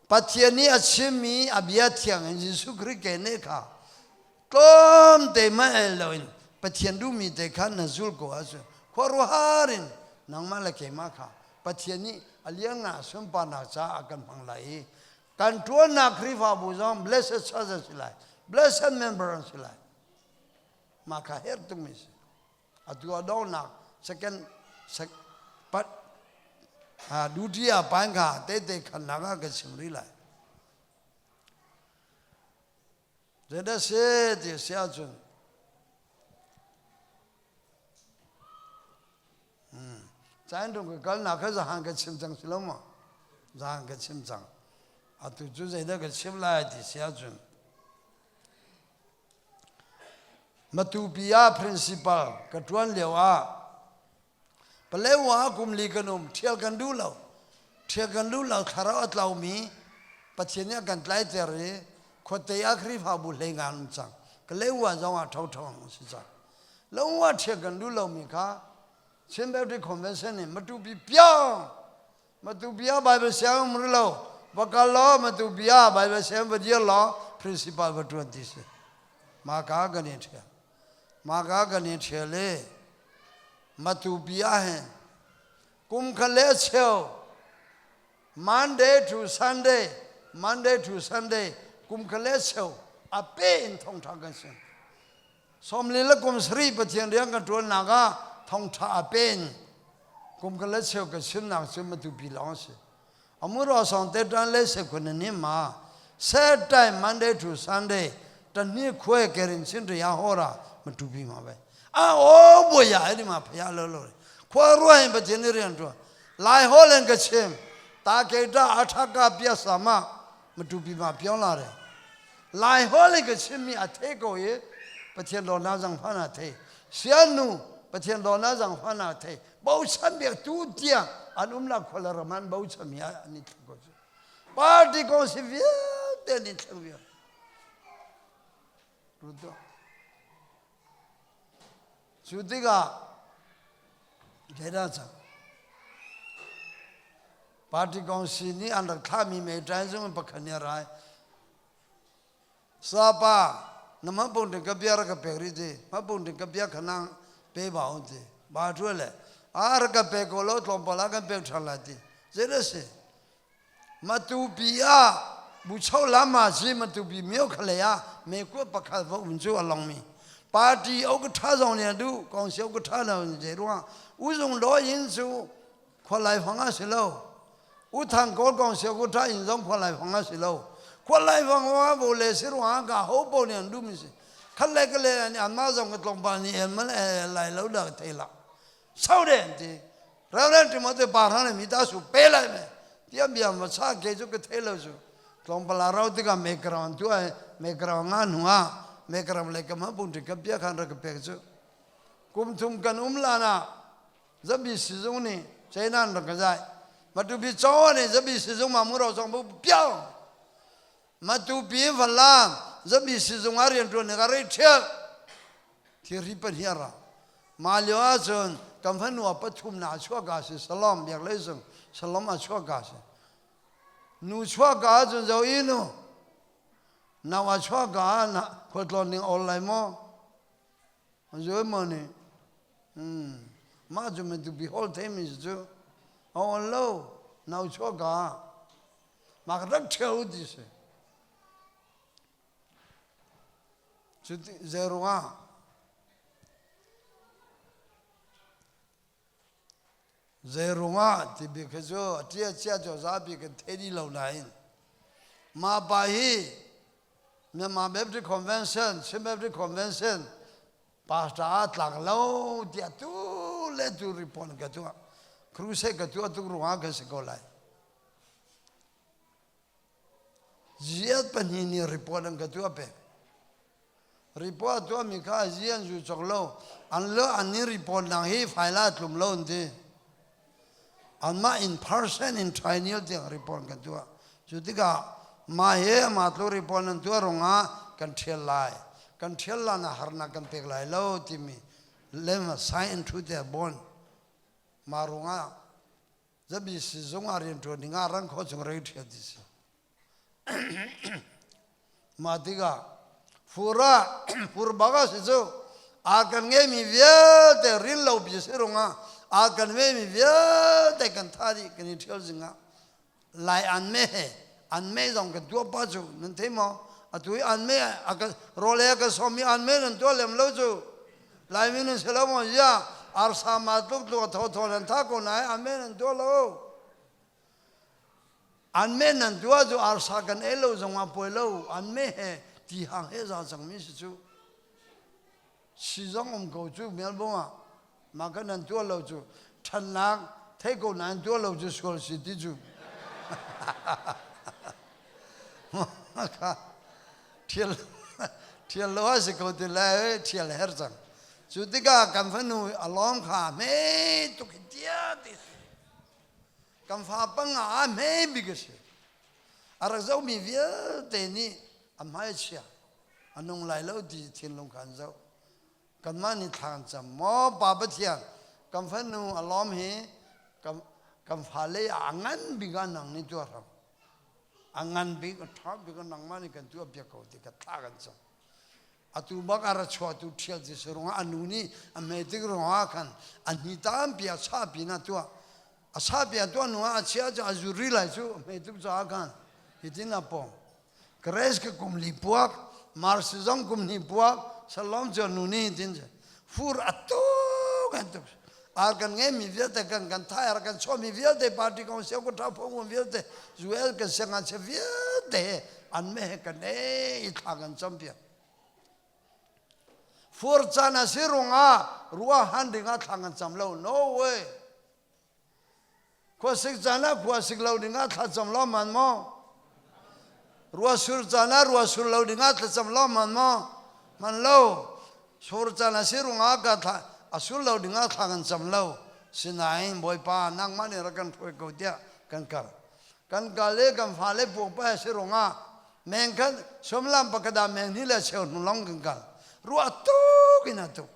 Speaker 1: Pathian nih a chimmi a bia thiang in Jesuh Khrih ke nih kha tlawmte mah el loin Pathian duhmi te kha na zul ko ahcun khuaruahhar in nangmah le keimah kha Pathian nih a lianngan sunparnak caah a kan hmang lai i kan ṭuannak Khrihfabu zong blessed church an si lai, blessed member an si lai. Mah kha herh tukmi si. Atu a donghnak second sec, pat duty ah pain kha tete khannak ah ka chim rih lai. Zeidah si ti si ahcun Cain rung ka kalnak kha zahan ka chim cang si lo maw? Zahan ka chim cang. Atu cu zeidah ka chim lai ti si ahcun Matupi ah principal ka ṭuan lio ah Palewa kum li kan um ṭhial kan duh lo ṭhial kan duh lo thlarau a tlaumi Pathian nih a kan tlaiter i khuate ah Khrihfabu hlei ngan um cang Kalewa zong ah ṭhoṭho an si cang Longwa ṭhial kan duh lomi kha Chin Baptist Convention nih Matupi piang Matupi ah Bible siang um rih lo va kal law Matupi ah Bible siang va dir law principal va ṭuan ti si mah ka kan i ṭhial mah ka kan i ṭhial i Matupi ah hin kum khat le cheu Monday to Sunday Monday to Sunday kum khat le cheu a pe in thongṭha kan si 40 le kum sarih Pathian rian kan ṭuannak ah thongṭha a pen kum khat le cheu ka chimnak cu Matupi lawng a si. Amuro song te ṭan le se khun ni ma set time Monday to Sunday tan ni khuai kerin sin ri ya hora Matupi ma bai a o boya ai ma phaya lo lo khua ruai Pathian rian ṭuan lai hol in ka chim ta ke ta athaka pia sama Matupi ma piang la re Lai holh i ka chimmi a thei ko i Pathian dawtnak zangfan a thei. Siannu Pathian dawtnak zangfan a thei. Bochan biak tu tiang an umnak khua le ram an bochanmi an i thleng ko cu. Party kong si vialte an i thleng vial. Ruto. Cu tikah zeidah cang? Party kong si nih an rak thlahmi mei ṭain zung in pakhat nih a rai. Sapa, na ma pung ding ka bia ra ka pek ri ti, ma pung ding ka bia khanang pe ba on ti. Ba ṭu le, a ra ka pe ko lo tlawmpal ah kan pek ṭhan lai ti. Zeidah si? Matupi ah bucho lama si matupi mio khale ah me kua pakhat va um cu a long mi. Party au ka ṭha zong nih a duh, kong si au ka ṭha lo zei ruang u zung lo yin cu khua lai fang a si lo. U thang kawl kong si ku ṭha yin zong khua lai fang a si lo. Khua lai fang wa bo le si ruang ka ho po nih an duh mi si. Khat le ka le an an ma zong ka tlawmpal nih el man lai lo dah thei la. Sau de an ti. Reverend Timothy pa hna nih mi ta su pe lai me. Tiam biam ma cha ke cu ka thei lo cu. Tlawmpal a rau tikah me karawan tu ai me karawan nga hnu ah me karam le ka ma bung ka bia khan ra ka pek cu. Kum thum kan um lan ah zabi sizung nih China rak ka zai. Matupi chaw nih zabi sizung ma mu ro song bu piao. Matupi Falam zabi sizung ah rian ṭuan ka rei ṭhial. Thirri pahnih a ra. Mah lio ahcun kan fanu a pathumnak a chuahka si Salom biak lei zung Salom a chuahka si. Nu chuahka ahcun zo i nu nau a chuahka ah na khualtlawn ding awl lai maw? Zoi maw nih mah cu matupi hol theimi si cu a awl lo nau chuahka ah mah ka rak ṭheo ti si. Cuti zeiruangah zeiruangah ti bik hi cu a ṭia cia cu zapi kan thei dih lo nain mah pa hi Myanmar Baptist Convention, Chin Baptist Convention pastor ah tlak lo tiah tu le tu report ka tuah. Crusade ka tuah tuk ruangah kan si ko lai. Ziat pahnih nih report an ka tuah pek. Report tuahmi kha zi an zu cawk lo. An lo an nih report nang hi file ah tlum lo an ti. Anmah in person in triennial tiang report kan tuah. Cu tikah mah he mah tlu report an tuah rungah kan ṭhial lai. Kan ṭhial lan ah harnak kan pek lai lo timi lem sign and thu te bon. Mah ruangah zabi sizung ah rianṭuan ding ah rang kho chung rei ṭhial ti si. Mah tikah fur ah fur bak a si cu aa kan ngeimi vialte ril lo pi si rungah aa kan ngeimi vialte kan tha dih kan i ṭhial zingah lai an me he an me zong kan tuah pa cu nan thei maw? Atu i an me rawl he kan sawm i an me nan tuah lem lo cu Laimi nan si lo maw? Zia arsa ma tluk tluk a thaw thaw nan tha ko nain an me nan tuah lo. An me nan tuah cu arsa kan ei lo zong ah puai lo. An me he ti hang he za cangmi si cu. Si zong um ko cu Melbourne ah mah kan nan tuah lo cu ṭhannak thei ko nain tuah lo cu sual si ti cu. Ṭhial ṭhial lo a si ko ti le ṭhial her cang. Cu tikah kan fanu a lawm kha hme tuk hi tia ti si. Kan fa panga a hme bik a si. A rak zohmi vialte nih a hmai a chia. A nung lai lo ti thinlung kha an zoh. Kanmah nih thla kan cam. Maw Pa Pathian, kan fanu a lawm hi kan fale ah a ngan bik ah nang nih tuah hram. A ngan bik, a ṭha bik ah nangmah nih kan tuah piak ko ti ka thla kan cam. Atu bak a ra chuahtu ṭhial ti si ruangah a nu nih a hme tik ruangah khan a hni tampi a sah pin ah tuah. A sah pi a tuah hnu ah a chia cu a zur rih lai cu a hme tuk caah khan hitin a pawng. Grace ka kum li puak, Marsi zong kum hnih puak, Salom cu nu nih hitin fur a tuk an tuk. Ar kan ngeimi vialte kan kan thai ar kan chuahmi vialte party kong siang ko ṭha phung vialte UL kan siang an vialte an me kan ei thla kan cam piak. Fur caan a si ruangah ruah han ding ah thla kan cam lo. No way. Khuasik caan ah khuasik lo ding ah thlacam lo man maw? Ruahsur caan ah ruahsur lo ding ah thlacam lo man maw? Man lo. Sur caan a si ruangah ka thla a sur lo ding ah thla kan cam lo. Sinain Bawipa nangmah nih rak kan hruai ko tiah kan kal. Kan kal i kan fale puakpa a si ruangah meng khan suimilam pakhat ah meng hnih le cheu hnu lawng kan kal. Ruah tuk in a tuk.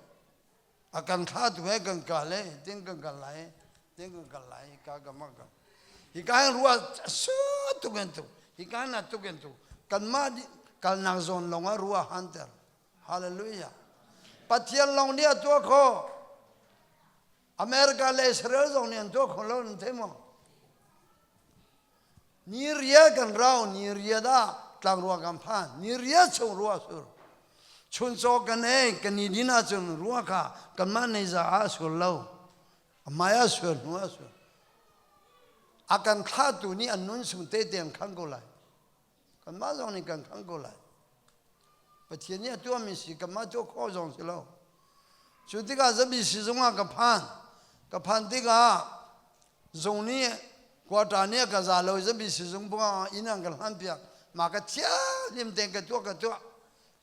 Speaker 1: A kan thlatu he kan kal i tin kan kal lai tin kan kal lai ka ka ma ka hi ka hin ruah su tuk in tuk hi ka na tuk in tuk kanmah kalnak zawn lawng ah ruah hanter. Hallelujah. Pathian lawng nih a tuah kho. America le Israel zong nih an tuah kho lo, nan thei maw? Ni ria kan rau, ni ria dah tlangrua kan phan, ni ria chung ruah sur. Chuncaw kan ei, kan i din ahcun ruah kha kanmah nei za ah a sur lo. A hmai ah sur, hnu ah sur. A kan thlahtu nih an nun chung te te an khang ko lai. Kanmah zong nih kan khang ko lai. Pathian nih a tuahmi si, kanmah tuah khawh zong si lo. Cu tikah zabi sizung ah ka phan. Ka phan tikah zung nih quarter nih a ka za lo, zabi sizung bung inn an ka hlan piak. Ma ka thianghlim tein ka tuah ka tuah.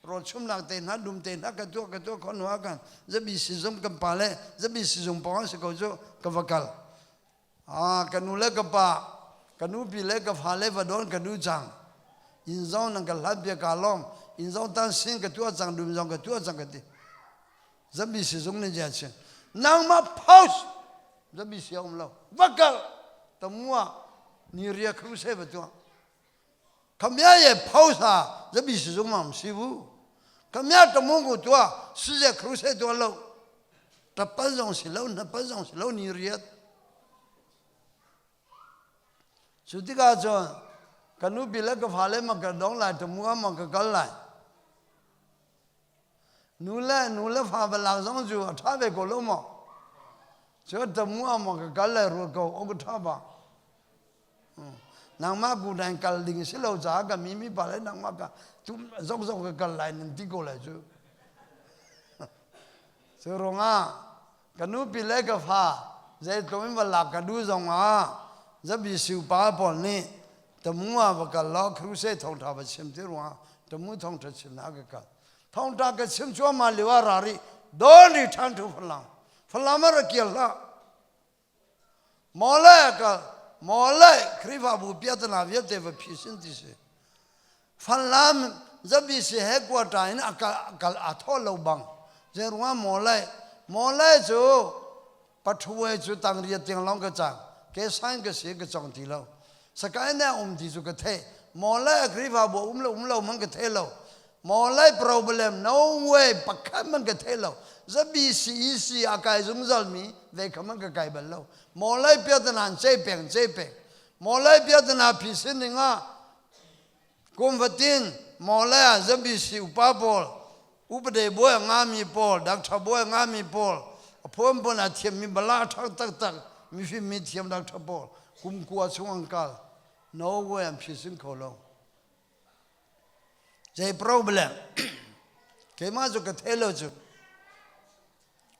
Speaker 1: Rawl chumnak te hna, dum te hna ka tuah ka tuah khon hnu kan zabi sizung kan pa le zabi sizung pawng si ko cu ka va kal. Ah, ka nu le ka pa, ka nupi le ka fale va don ka nu cang. Inn zong nan ka hlat bia ka lawm. Inn zong tan sin ka tuah cang, dum zong ka tuah cang ka ti. Zabi sizung nih jian sin. Nangmah post zabi si um lo. Va kal tamua ni ria khru se va tuah. Khamia ye post ha zabi sizung mam si bu. Khamia tamu ku tua si je khru se tuah lo. Tapal zong si lo, napal zong si lo ni riat. Cu tikah cun ka nupi le ka fale ma ka dong lai, tamu ah ma ka kal lai. Nu le nu le fa balak zong cu a ṭha ve ko lo maw? Cu tamu ah ma ka kal lai ruat ko, o ka ṭha ba. Nangmah ku dang kal ding si lo caah ka mi mi pa le nangmah ka tum zok zok ka kal lai nan ti ko lai cu. Cu ruangah ka nupi le ka fa zeitluk in va lak ka duh zongah zabi siu pa pawl nih tamu ah va kal law crusade thawngṭha va chim ti ruangah tamu thawngṭha chimnak ka kal. Thawngṭha ka chim cuahmah lio ah ra rih don ri ṭhan ṭhu Falam. Falam ah ra kir hlah. Maw le ka maw le Khrihfabu piatana vialte va phisin ti si. Falam ZBC headquarter in a kal a thaw lo bang. Zei ruangah Mawlai Mawlai cu pathuai cu tangriat tiang lawng ka cang. Ke sign ka si ka cong ti lo. Sakai na um ti cu ka theih. Mawlai Khrihfabu um lo um lo man ka thei lo. Mawlai problem no way pakhat man ka thei lo. ZBCEC a kai zungzal mi ve kha man ka kai bal lo. Mawlai piatanan cei peng cei peng. Mawlai piatana phi sin ding ah kum fatin Mawlai ah ZBC upa pawl upade bawi a ngami pawl doctor bawi a ngami pawl a phuan a thiammi bala ṭhang taktak mifim mi thiam doctor pawl kum kua chung an kal no way an phisin kho lo. Zei problem keimah cu ka thei lo cu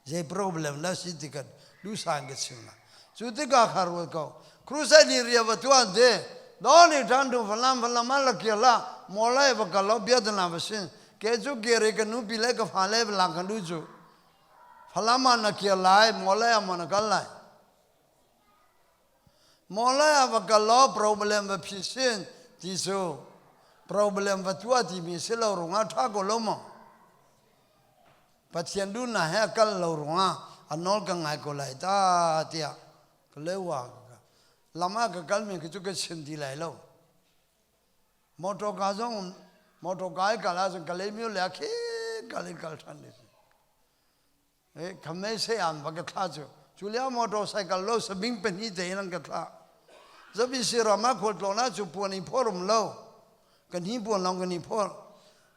Speaker 1: zei problem na si ti kan duhsan ka chim la cu tikah kha ruat ko crusade ni ria va tuan te do ni than tu falam falam la kia la molai va kal lo bia na va sin ke cu ke re ka nu pi le ka fa le lang kan du cu falam na kia lai molai ma na kal lai Mawlai ah va kal law problem va phisin ti cu problem va tuah timi si lo ruangah ṭha ko lo maw? Pathian duhnak he a kal lo ruangah a nawl ka ngai ko lai ta tiah ka lewa lam ah ka kalmi khi cu ka chim ti lai lo. Motor ka zong motor ka i kal ahcun Kalaymyo le a khi kal in kal ṭhan ding si. Khamei se an va ka thla cu cu lio motorcycle lo sabing pahnih te in an ka thlah. Zabi si ram ah khualtlawn ah cu puan i phor um lo kan hi puan long kan i phor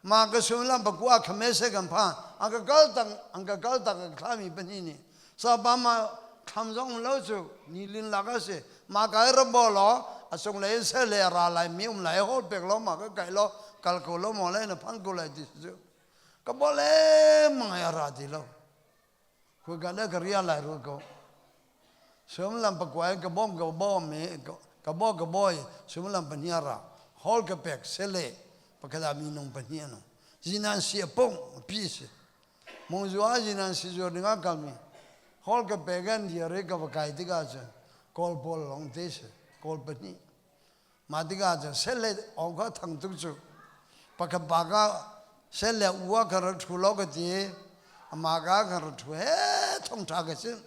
Speaker 1: ma ka suimilam pakua khamei se kan phan an ka kal tak an ka kal tak ka thla mi pahnih nih sapa ma thlam zong um lo cu ni lin lak a si ma kai rabo lo a cung lei in se le ra lai mi um lai hol pek lo ma ka kai lo kal ko lo mo lai na phan ko lai ti cu Ka bol lengmang a ra ti lo. Khoi le ka ria lai ru ko. Suimilam pakua in ka bawm ka bawm i ka bo ka bawi suimilam pahnih a ra. Hall ka pek sele pakhat ah minung pahnih an um. Zinan si a pung pi si. Mungzu ah zinan si zuar ding ah kalmi. Hall ka pek an dir i ka va kai tikah cun kawl pawl lawng te si. Kawl pahnih. Mah tikah cun sele awng kha thang tuk cu pakhat pa ka sele u ah khan rak ṭhu law ka ti amah ka khan rak ṭhu he thongṭha ka chim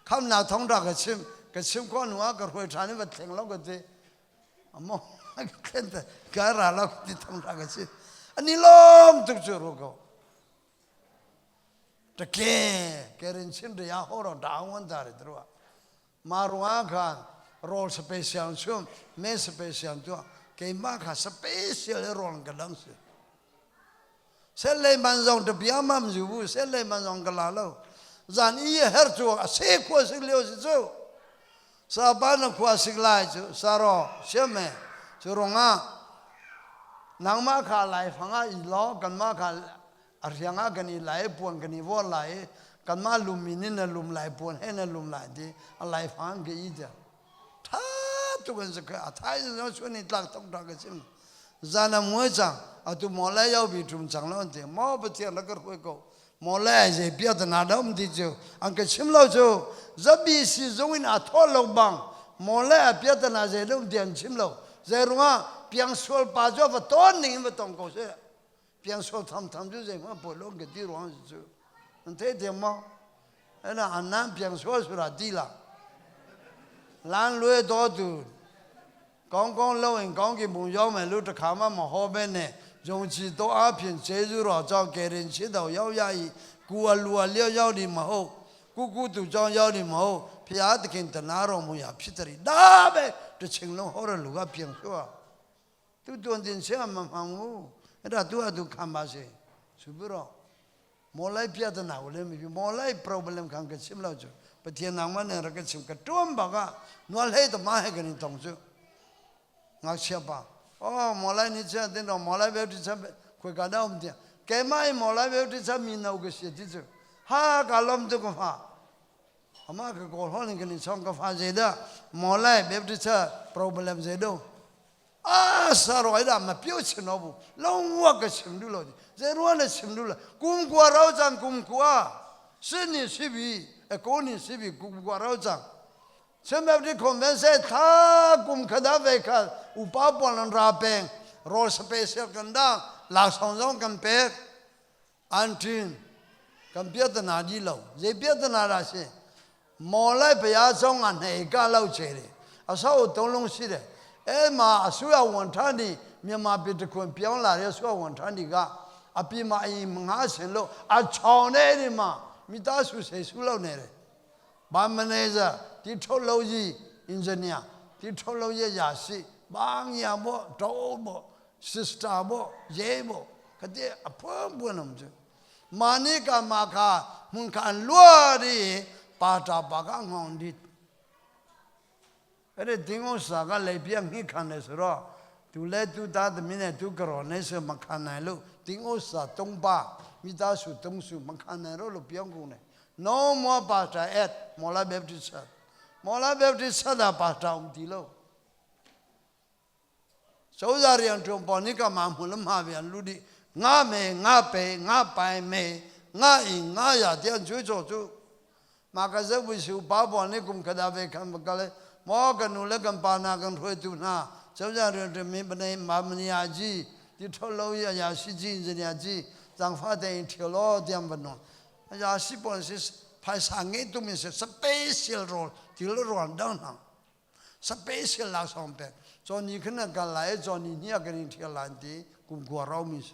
Speaker 1: khamnak thongṭha ka chim ka chim khawh hnu ah ka hruai ṭhan i va thleng law ka ti amo ka thlen te ka ra law ka ti thongṭha ka chim ani lawm tuk cu ru ko take kerin chin ri a ho ro da wan da ri truwa Mah ruangah khan rawl special chum, me special tuah, keimah kha special i rawl ka dang si. Sel lei man zong ta bia mam zu bu, sel lei man zong ka la lo. Zan i her cu a se khua sik lio si cu. Sa pa na khua sik lai cu saro siame cu rungah nangmah kha lai fangah i law kanmah kha a riang ah kan i lai puan kan i vor lai i kanmah lum in na lum lai puan he na lum lai ti a lai fang ke i tia tha tuk an si a thai zo chun ni tlak tok ta ka chim zana muai chang atu mo lai yau bi tum chang lo an ti mo pathian la ka hruai ko mo lai je pia ta na dam ti chu an ka chim lo chu zabi si zong in a tho lo bang mo lai a pia ta na je dum ti an chim lo zai runga piang sual pa jo va ton ning in va tong ko se Piangsual thamtham cu zeihmanh poi lo ka ti ruang si cu. Nan thei thiam maw? Ena annan piangsual sura ti la. Lan lue do tu kong kong lo in kong ki mung yau me lu ta kha ma ma ho be ne yong chi to a phin che zu ro chao ke rin chi do yau ya i ku a lu a liao yau ni ma ho ku ku tu chao yau ni ma ho phia te kin ta na ro mu ya phi tari da be te ching long ho ro lu ga piang sua သူတွန်တင်ဆရာမမှန်ဘူးအဲ့ဒါသူ့အတူခံပါစေဆိုပြီးတော့မော်လိုက်ပြဿနာကိုလည်းမပြောမော်လိုက် problem ခံကချင်လို့ကျပတိနာမနဲ့ရကချင်ကတွမ်ဘာကနွားလေးတမဟဲကနေတောင်းကျငါချက်ပါအော်မော်လိုက်နေချက်တဲ့တော့မော်လိုက်ပဲတိချက်ခွေကတော့မတဲ့ကဲမိုင်မော်လိုက်ပဲတိချက်မင်းနောက်ကရှိတိကျဟာကလုံးတကဖာအမကကောဟောနေကနေဆောင်ကဖာစေတဲ့မော်လိုက်ပဲတိချက် problem စေတော့ အာဆာရောအဲ့ဒါမပြုတ်ချင်တော့ဘူးလုံးဝကချင်လို့လို့ဇေရောလည်းချင်လို့ကုမ်ကွာရောချန်ကုမ်ကွာစနေရှိပြီအကိုနေရှိပြီကုမ်ကွာရောချန်စမေဒီကွန်ဗန်ဆေသာကုမ်ခဒါဝေခဥပပွန်ရာပင်ရောစပယ်ရှယ်ကန်ဒါ Laksawng zong kan pek. An ṭin. Kan piahtana dih lo. Zei piahtana dah si? Maw lai paya zong a hnei ka lo che re. A sau tong lung si re. E ma a su a wan than di Myanmar pi takun piang la re su a wan than di ka a pi ma i nga sen lo a chau ne ri ma mi ta su se su lo ne re. Ban manager ti tho lo yi engineer ti tho lo ye ya si bang ya bo to bo sister bo ye bo kati a phun phun um chu mani ka ma kha mun kha an lua ri pa ta pa ka ngong dit အဲ့ဒီတင်းဥစ္စာကလေပြငှိခံတယ်ဆိုတော့သူလဲသူသားသမီးနဲ့သူကြော်နေဆိုမခံနိုင်လို့တင်းဥစ္စာ၃ပါးမိသားစု၃စုမခံနိုင်တော့လို့ပြောကုန်တယ် No more pastor at Mola Baptist Church. Mola Baptist Church တာ pastor ဦးဒီလို့စိုးစားရန်ထုံပေါ်နိကမှာမလမပြန်လူဒီငါမေငါပေငါပိုင်မေငါအင်ငါရတဲ့ကျွေးချော်ကျမာကဇဝိစုပါပေါ်နိကုံခဒါဝေခံမကလေမောကနုလကံပါနာကံထွေသူနာကျောင်းကြရတဲ့မင်းပနေမာမနီယာကြီးဒီထုတ်လုံးရရာရှိကြီးစရာကြီးဇံဖာတဲ့ထေလောတဲ့ဘနောရာရှိပေါ်စစ်ဖိုင်စာငေးသူမင်းစ special role ဒီလိုရောတောင်းနာ special လာဆောင်ပဲဇော်နီခဏကလာရဲ့ဇော်နီညကရင်ထေလန်တီကုကွာရောမင်းစ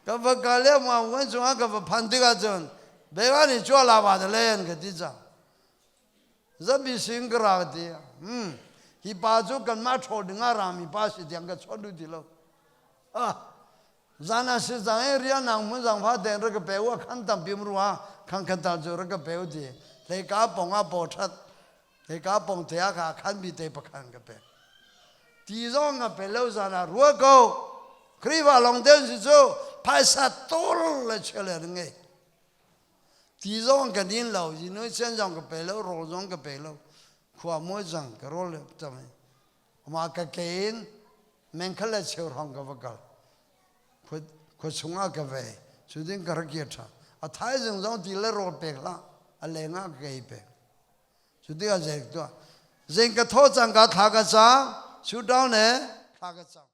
Speaker 1: ကဘကလည်းမဝန်ဆောင်ကဘဖန်တိကဇွန်ဘယ်ကနေကြွလာပါတယ်လဲကတိကြဇဘိစင်္ဂရာတိဟမ်ဟိပါဇုကမထောဒငါရာမီပါစီတန်ကချောဒူဒီလောအာဇာနာစီဇာအေရီယာနံမွန်ဇံဖာတဲ့ရကပေဝခန်တံပိမရူဟာခန်ခန်တာဇရကပေဝဒီလေကာပောငါပေါ်ထတ်လေကာပောတရားခါခန်ဘီတေပခန်ကပေတီဇောငါပေလောဇာနာရောကောခရိဝလုံတဲ့စီဇိုဖိုင်စာတိုးလက်ချလေငေတီဇောကဒင်းလောဇီနိုစန်ဇောကပေလောရောဇောကပေလောခွာမွေးဇံကရောလေတမေမာကကင်မင်ခလက်ချေရောကဝကလခွခွဆုံအကဝေစုဒင်ကရကေထအထိုင်ဇုံဇောတီလေရောပေလာအလေငါကေပေစုဒီကဇေတော့ဇင်ကထောဇံကထာကစာဆူတောင်းတယ်ထာကစာ။